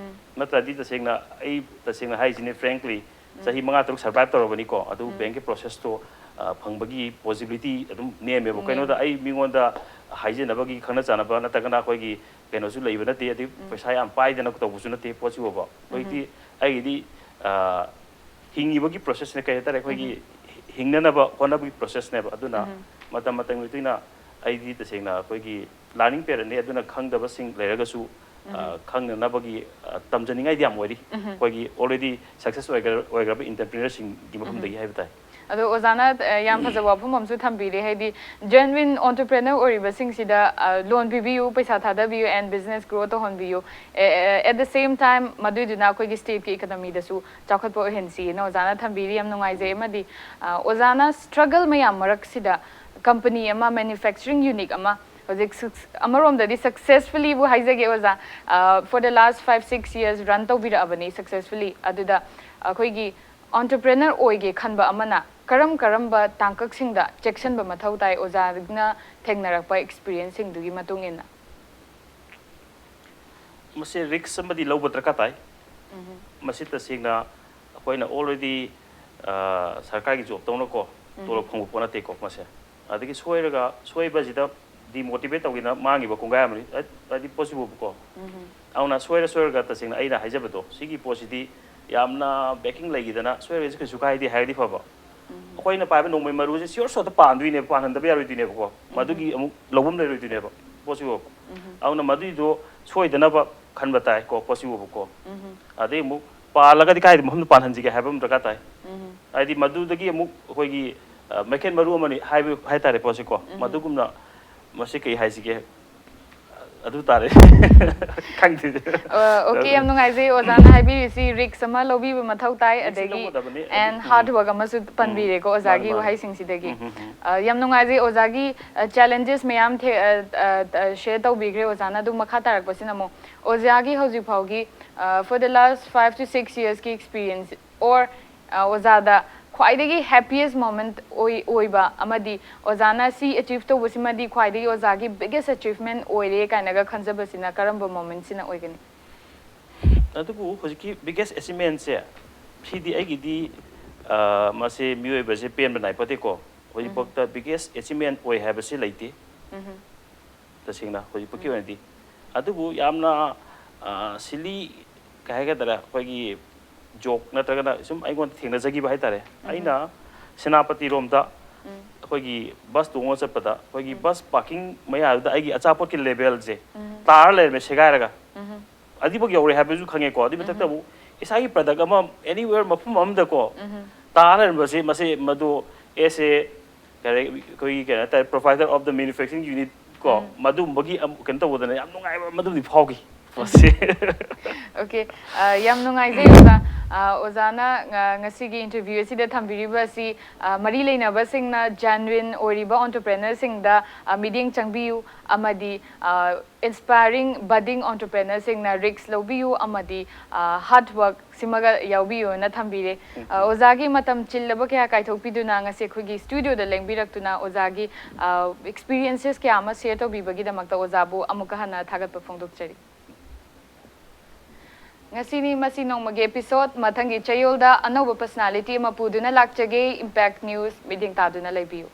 ꯅꯠꯇ꯭ꯔꯗꯤ ꯇꯁꯦꯡꯅ ꯑꯩ ꯇꯁꯦꯡꯅ ꯍꯥꯏꯁꯤꯅꯦ, ꯐ꯭ꯔꯦꯡꯀ꯭ꯂꯤ, ꯆꯍꯤ ꯃꯉꯥ ꯇꯔꯨꯛ ꯁꯔꯚꯥꯏꯚ ꯇꯧꯔꯕꯅꯤꯀꯣ, ꯑꯗꯨ ꯕꯦꯡꯀꯤ ꯄ꯭ꯔꯣꯁꯦꯁꯇꯣ, ꯑ, ꯐꯪꯕꯒꯤ ꯄꯣꯁꯤꯕꯤꯂꯤꯇꯤ ꯑꯗꯨꯝ ꯅꯦꯝꯃꯦꯕ꯫ ꯀꯩꯅꯣꯗ ꯑꯩ ꯃꯤꯉꯣꯟꯗ ꯍꯥꯏꯖꯅꯕꯒꯤ ꯈꯪꯅ ꯆꯥꯟꯅꯕ ꯅꯠꯇ꯭ꯔꯒꯅ ꯑꯩꯈꯣꯏꯒꯤ ꯀꯩꯅꯣꯁꯨ ꯂꯩꯕ ꯅꯠꯇꯦ, ꯑꯗꯩ ꯄꯩꯁꯥ ꯌꯥꯝ ꯄꯥꯏꯗꯅ ꯇꯧꯕꯁꯨ ꯅꯠꯇꯦ ꯄꯣꯠꯁꯤꯕꯣꯕ꯫ ꯍꯧꯖꯤꯛꯇꯤ ꯑꯩꯒꯤꯗꯤ, ꯑ, ꯍꯤꯡꯉꯤꯕꯒꯤ ꯄ꯭ꯔꯣꯁꯦꯁꯅꯦ, ꯀꯩ ꯍꯥꯏꯇꯥꯔꯦ, ꯑꯩꯈꯣꯏꯒꯤ ꯍꯤꯡꯅꯅꯕ ꯍꯣꯠꯅꯕꯒꯤ ꯄ꯭ꯔꯣꯁꯦꯁꯅꯦꯕ꯫ ꯑꯗꯨꯅ ꯃꯇꯝ ꯃꯇꯝꯒꯤ ꯃꯇꯨꯡ ꯏꯟꯅ ꯑꯩꯗꯤ ꯇꯁꯦꯡꯅ ꯑꯩꯈꯣꯏꯒꯤ ꯂꯔꯅꯤꯡ ꯄꯦꯔꯠꯅꯤ, ꯑꯗꯨꯅ ꯈꯪꯗꯕꯁꯤꯡ ꯂꯩꯔꯒꯁꯨ, ꯑ, ꯈꯪꯅꯅꯕꯒꯤ, ꯑ, ꯇꯝꯖꯅꯤꯡꯉꯥꯏꯗꯤ ꯌꯥꯝ ꯑꯣꯏꯔꯤ꯫ ꯑꯩꯈꯣꯏꯒꯤ ꯑꯣꯜꯔꯦꯗꯤ ꯁꯛꯁꯦꯁ ꯑꯣꯏꯈ꯭ꯔ-, ꯑꯣꯏꯈ꯭ꯔꯕ ꯏꯟꯇꯔꯄ꯭ꯔꯤꯅꯔꯁꯤꯡꯒꯤ ꯃꯐꯝꯗꯒꯤ ꯍꯥꯏꯕ ꯇꯥꯏ꯫ ꯑꯗꯣ ꯑꯣꯖꯥꯅ, ꯑ, ꯌꯥꯝ ꯐꯖꯕ ꯋꯥꯐꯝ ꯑꯃꯁꯨ ꯊꯝꯕꯤꯔꯦ, ꯍꯥꯏꯗꯤ ꯖꯦꯟꯋꯤꯟ ꯑꯣꯟꯇꯔꯄ꯭ꯔꯦꯅꯔ ꯑꯣꯏꯔꯤꯕꯁꯤꯡꯁꯤꯗ, ꯑ, ꯂꯣꯟ ꯄꯤꯕꯤꯌꯨ, ꯄꯩꯁꯥ ꯊꯥꯗꯕꯤꯌꯨ, and business grow ꯇꯧꯍꯟꯕꯤꯌꯨ꯫ A, A, at the same time ꯃꯗꯨꯏꯗꯨꯅ ꯑꯩꯈꯣꯏꯒꯤ ꯁ꯭ꯇꯦꯠꯀꯤ ꯏꯀꯣꯅꯣꯃꯤꯗꯁꯨ ꯆꯥꯎꯈꯠꯄ ꯑꯣꯏꯍꯟꯁꯤꯅ ꯑꯣꯖꯥꯅ ꯊꯝꯕꯤꯔꯤ꯫ ꯌꯥꯝ ꯅꯨꯡꯉꯥꯏꯖꯩ꯫ ꯑꯃꯗꯤ, ꯑ, ꯑꯣꯖꯥꯅ ꯁ꯭ꯇ꯭ꯔꯒꯜ ꯃꯌꯥꯝ ꯃꯔꯛꯁꯤꯗ ꯀꯝꯄꯅꯤ ꯑꯃ, ꯃꯦꯅꯨꯐꯦꯛꯆꯔꯤꯡ ꯌꯨꯅꯤꯠ ꯑꯃ ꯍꯧꯖꯤꯛ ꯁꯛ-, ꯑꯃꯔꯣꯝꯗꯗꯤ ꯁꯛꯁꯦꯁꯐꯨꯜꯂꯤꯕꯨ ꯍꯥꯏꯖꯒꯦ ꯑꯣꯖꯥ, ꯑ, for the last five six years run ꯇꯧꯕꯤꯔꯛꯑꯕꯅꯤ ꯁꯛꯁꯦꯁꯐꯨꯜꯂꯤ꯫ ꯑꯗꯨꯗ ꯑꯩꯈꯣꯏꯒꯤ ꯑꯣꯟꯇꯔꯄ꯭ꯔꯦꯅꯔ ꯑꯣꯏꯒꯦ ꯈꯟꯕ ꯑꯃꯅ ꯀꯔꯝ ꯀꯔꯝꯕ ꯇꯥꯡꯀꯛꯁꯤꯡꯗ ꯆꯦꯛꯁꯤꯟꯕ ꯃꯊꯧ ꯇꯥꯏ, ꯑꯣꯖꯥꯅ ꯊꯦꯡꯅꯔꯛꯄ ꯑꯦꯛꯁꯄꯤꯔꯤꯌꯦꯟꯁꯁꯤꯡꯗꯨꯒꯤ ꯃꯇꯨꯡ ꯏꯟꯅ? ꯃꯁꯤ ꯔꯤꯛꯁ ꯑꯃꯗꯤ ꯂꯧꯕ ꯗꯔꯀꯥꯔ ꯇꯥꯏ꯫ ꯃꯁꯤ ꯇꯁꯦꯡꯅ ꯑꯩꯈꯣꯏꯅ ꯑꯣꯜꯔꯦꯗꯤ ꯁꯔꯀꯥꯔꯒꯤ ꯖꯣꯕ ꯇꯧꯅꯀꯣ, ꯇꯣꯂꯣꯞ ꯐꯪꯕ ꯄꯣꯠ ꯅꯠꯇꯦꯀꯣ ꯃꯁꯦ꯫ ꯑꯗꯒꯤ ꯁꯣꯏꯔꯒ, ꯁꯣꯏꯕꯁꯤꯗ ꯗꯤꯃꯣꯇꯤꯚꯦꯠ ꯇꯧꯒꯦꯅ ꯃꯥꯡꯉꯤꯕ ꯀꯣꯡꯒꯥꯏ ꯑꯃꯅꯤ꯫ ꯍꯥꯏꯗꯤ ꯄꯣꯠꯁꯤꯕꯨꯕꯀꯣ꯫ ꯑꯗꯨꯅ ꯁꯣꯏꯔ ꯁꯣꯏꯔꯒ ꯇꯁꯦꯡꯅ ꯑꯩꯅ ꯍꯥꯏꯖꯕꯗꯣ, ꯁꯤꯒꯤ ꯄꯣꯠꯁꯤꯗꯤ ꯌꯥꯝꯅ ꯕꯦꯀꯤꯡ ꯂꯩꯈꯤꯗꯅ ꯁꯣꯏꯔꯒꯁꯨ ꯀꯩꯁꯨ ꯀꯥꯏꯗꯦ ꯍꯥꯏꯔꯗꯤ ꯐꯕ꯫ ꯑꯩꯈꯣꯏꯅ ꯄꯥꯏꯕ ꯅꯣꯡꯃꯩ ꯃꯔꯨꯁꯦ ꯁꯤꯌꯣꯔ ꯁꯣꯠꯇ ꯄꯥꯟꯗꯣꯏꯅꯦꯕ, ꯄꯥꯟꯍꯟꯗꯕ ꯌꯥꯔꯣꯏꯗꯣꯏꯅꯦꯕꯀꯣ꯫ ꯃꯗꯨꯒꯤ ꯑꯃꯨꯛ ꯂꯧꯐꯝ ꯂꯩꯔꯣꯏꯗꯣꯏꯅꯦꯕ ꯄꯣꯠꯁꯤꯕꯨ꯫ ꯑꯗꯨꯅ ꯃꯗꯨꯏꯗꯣ ꯁꯣꯏꯗꯅꯕ ꯈꯟꯕ ꯇꯥꯏ ꯀꯣ ꯄꯣꯠꯁꯤꯕꯨꯕꯀꯣ꯫ ꯑꯗꯩ ꯑꯃꯨꯛ ꯄꯥꯜꯂꯒꯗꯤ ꯀꯥꯏꯗ ꯃꯐꯝꯗ ꯄꯥꯟꯍꯟꯁꯤꯒꯦ ꯍꯥꯏꯕ ꯑꯃ ꯗꯔꯀꯥꯔ ꯇꯥꯏ꯫ ꯍꯥꯏꯗꯤ ꯃꯗꯨꯗꯒꯤ ꯑꯃꯨꯛ ꯑꯩꯈꯣꯏꯒꯤ, ꯑ, ꯃꯩꯈꯦꯠ ꯃꯔꯨ ꯑꯃꯅꯤ ꯍꯥꯏꯕ ꯍꯥꯏꯇꯥꯔꯦ ꯄꯣꯠꯁꯤꯀꯣ꯫ ꯃꯗꯨꯒꯨꯝꯅ ꯃꯁꯤ ꯀꯩ ꯍꯥꯏꯁꯤꯒꯦ? ꯑꯗꯨ ꯇꯥꯔꯦ꯫ ꯈꯪꯗꯦ꯫ ꯑꯣꯀꯦ, ꯌꯥꯝ ꯅꯨꯡꯉꯥꯏꯖꯩ ꯑꯣꯖꯥꯅ ꯍꯥꯏꯕꯤꯔꯤꯁꯤ ꯔꯤꯛꯁ ꯑꯃ ꯂꯧꯕꯤꯕ ꯃꯊꯧ ꯇꯥꯏ, Risk ꯑꯗꯒꯤ ꯂꯧꯒꯗꯕꯅꯤ, and ꯑꯗꯒꯤ, hard work ꯑꯃꯁꯨ ꯄꯟꯕꯤꯔꯦꯀꯣ ꯑꯣꯖꯥꯒꯤ ꯃꯥꯅꯤ, ꯃꯥꯅꯤ꯫ ꯋꯥꯍꯩꯁꯤꯡꯁꯤꯗꯒꯤ꯫ ꯎꯝ, ꯎꯝ, ꯎꯝ꯫ ꯑ, ꯌꯥꯝ ꯅꯨꯡꯉꯥꯏꯖꯩ ꯑꯣꯖꯥꯒꯤ ꯆꯦꯂꯦꯟꯖꯦꯁ ꯃꯌꯥꯝ ꯊꯦ- ꯁꯤꯌꯔ ꯇꯧꯕꯤꯈ꯭ꯔꯦ ꯑꯣꯖꯥꯅ꯫ ꯑꯗꯨ ꯃꯈꯥ ꯇꯥꯔꯛꯄꯁꯤꯅ ꯑꯃꯨꯛ ꯑꯣꯖꯥꯒꯤ ꯍꯧꯖꯤꯛ ꯐꯥꯎꯒꯤ for the last five to six yearsꯀꯤ experience or ꯑꯣꯖꯥꯗ ꯈ꯭ꯋꯥꯏꯗꯒꯤ happiest moment ꯑꯣꯏ ꯑꯣꯏꯕ ꯑꯃꯗꯤ ꯑꯣꯖꯥꯅ ꯁꯤ ꯑꯦꯆꯤꯞ ꯇꯧꯕꯁꯤꯃꯗꯤ ꯈ꯭ꯋꯥꯏꯗꯒꯤ ꯑꯣꯖꯥꯒꯤ ꯕꯤꯒꯦꯁ ꯑꯦꯆꯤꯞꯃꯦꯟ ꯑꯣꯏꯔꯦ ꯀꯥꯏꯅꯒ ꯈꯟꯖꯕꯁꯤꯅ ꯀꯔꯝꯕ ꯃꯣꯃꯦꯟꯁꯤꯅ ꯑꯣꯏꯒꯅꯤ? ꯑꯗꯨꯕꯨ ꯍꯧꯖꯤꯛꯀꯤ ꯕꯤꯒꯦꯁ ꯑꯦꯆꯤꯞꯃꯦꯟꯁꯦ ꯁꯤꯗꯤ ꯑꯩꯒꯤꯗꯤ, ꯑ, ꯃꯁꯤ ꯃꯤꯑꯣꯏꯕꯁꯦ ꯄꯦꯟꯕ ꯅꯥꯏꯄꯣꯠꯇꯦꯀꯣ꯫ ꯍꯧꯖꯤꯛꯐꯥꯎꯗ ꯕꯤꯒꯦꯁ ꯑꯦꯆꯤꯞꯃꯦꯟ ꯑꯣꯏ ꯍꯥꯏꯕꯁꯤ ꯂꯩꯇꯦ꯫ ꯇꯁꯦꯡꯅ ꯍꯧꯖꯤꯛꯐꯥꯎꯀꯤ ꯑꯣꯏꯅꯗꯤ꯫ ꯑꯗꯨꯕꯨ ꯌꯥꯝꯅ, ꯑ, ꯁꯤꯂꯤ ꯀꯩ ꯍꯥꯏꯒꯗ꯭ꯔꯥ, ꯑꯩꯈꯣꯏꯒꯤ ꯖꯣꯛ ꯅꯠꯇ꯭ꯔꯒꯅ ꯁꯨꯝ ꯑꯩꯉꯣꯟꯗ ꯊꯦꯡꯅꯖꯈꯤꯕ ꯍꯥꯏꯇꯥꯔꯦ꯫ ꯑꯩꯅ ꯁꯦꯅꯥꯄꯇꯤꯔꯣꯝꯗ ꯑꯩꯈꯣꯏꯒꯤ ꯕꯁ ꯇꯣꯡꯉ ꯆꯠꯄꯗ ꯑꯩꯈꯣꯏꯒꯤ ꯕꯁ ꯄꯥꯔꯀꯤꯡ ꯃꯌꯥꯗꯨꯗ ꯑꯩꯒꯤ ꯑꯆꯥꯄꯣꯠꯀꯤ ꯂꯦꯕꯦꯜꯁꯦ ꯇꯥꯔ ꯂꯩꯔꯝꯃꯦ ꯁꯦꯒꯥꯏꯔꯒ꯫ ꯑꯗꯨꯐꯥꯎ ꯌꯧꯔꯦ ꯍꯥꯏꯕꯁꯨ ꯈꯪꯉꯦꯀꯣ꯫ ꯑꯗꯨꯒꯤ ꯃꯊꯛꯇ ꯑꯃꯨꯛ ꯏꯁꯥꯒꯤ ꯄ꯭ꯔꯗꯛ ꯑꯃ anywhere ꯃꯐꯝ ꯑꯃꯗꯀꯣ ꯇꯥꯔ ꯂꯩꯔꯝꯕꯁꯦ, ꯃꯁꯦ ꯃꯗꯨ as a ꯀꯔꯤ, ꯑꯩꯈꯣꯏꯒꯤ ꯀꯩꯅꯣ ꯍꯥꯏꯇꯥꯔꯦ, provider of the manufacturing unit ꯀꯣ, ꯃꯗꯨꯝꯕꯒꯤ ꯑꯃ ꯀꯩꯅꯣ ꯇꯧꯕꯗꯅ ꯌꯥꯝ ꯅꯨꯡꯉꯥꯏꯕ ꯃꯗꯨꯝꯗꯤ ꯐꯥꯎꯈꯤ꯫ ꯄꯣꯠꯁꯦ꯫ ꯑꯣꯀꯦ, ꯌꯥꯝ ꯅꯨꯡꯉꯥꯏꯖꯩ ꯑꯣꯖꯥ꯫ ꯑ, ꯑꯣꯖꯥꯅ ꯉ-, ꯉꯁꯤꯒꯤ interview ꯑꯁꯤꯗ ꯊꯝꯕꯤꯔꯤꯕ ꯑꯁꯤ, ꯑ, ꯃꯔꯤ ꯂꯩꯅꯕꯁꯤꯡꯅ genuine ꯑꯣꯏꯔꯤꯕ entrepreneurꯁꯤꯡꯗ, ꯑ, ꯃꯤꯠꯌꯦꯡ ꯆꯪꯕꯤꯌꯨ ꯑꯃꯗꯤ, ꯑ, inspiring budding entrepreneurꯁꯤꯡꯅ risk ꯂꯧꯕꯤꯌꯨ ꯑꯃꯗꯤ, ꯑ, hard work ꯁꯤꯃꯒ ꯌꯥꯎꯕꯤꯌꯨꯅ ꯊꯝꯕꯤꯔꯦ꯫ ꯑ, ꯑꯣꯖꯥꯒꯤ ꯃꯇꯝ ꯆꯤꯜꯂꯕ ꯀꯌꯥ ꯀꯥꯏꯊꯣꯛꯄꯤꯗꯨꯅ ꯉꯁꯤ ꯑꯩꯈꯣꯏꯒꯤ studioꯗ ꯂꯦꯡꯕꯤꯔꯛꯇꯨꯅ ꯑꯣꯖꯥꯒꯤ, ꯑ, experiences ꯀꯌꯥ ꯑꯃ share ꯇꯧꯕꯤꯕꯒꯤꯗꯃꯛꯇ ꯑꯣꯖꯥꯕꯨ ꯑꯃꯨꯛꯀ ꯍꯟꯅ ꯊꯥꯒꯠꯄ ꯐꯣꯡꯗꯣꯛꯆꯔꯤ꯫ ꯉꯁꯤꯅꯤ ꯃꯁꯤ ꯅꯣꯡꯃꯒꯤ episode꯫ ꯃꯊꯪꯒꯤ ꯆꯌꯣꯜꯗ ꯑꯅꯧꯕ personality ꯑꯃ ꯄꯨꯗꯨꯅ ꯂꯥꯛꯆꯒꯦ꯫ Impact News ꯃꯤꯠꯌꯦꯡ ꯇꯥꯗꯨꯅ ꯂꯩꯕꯤꯌꯨ꯫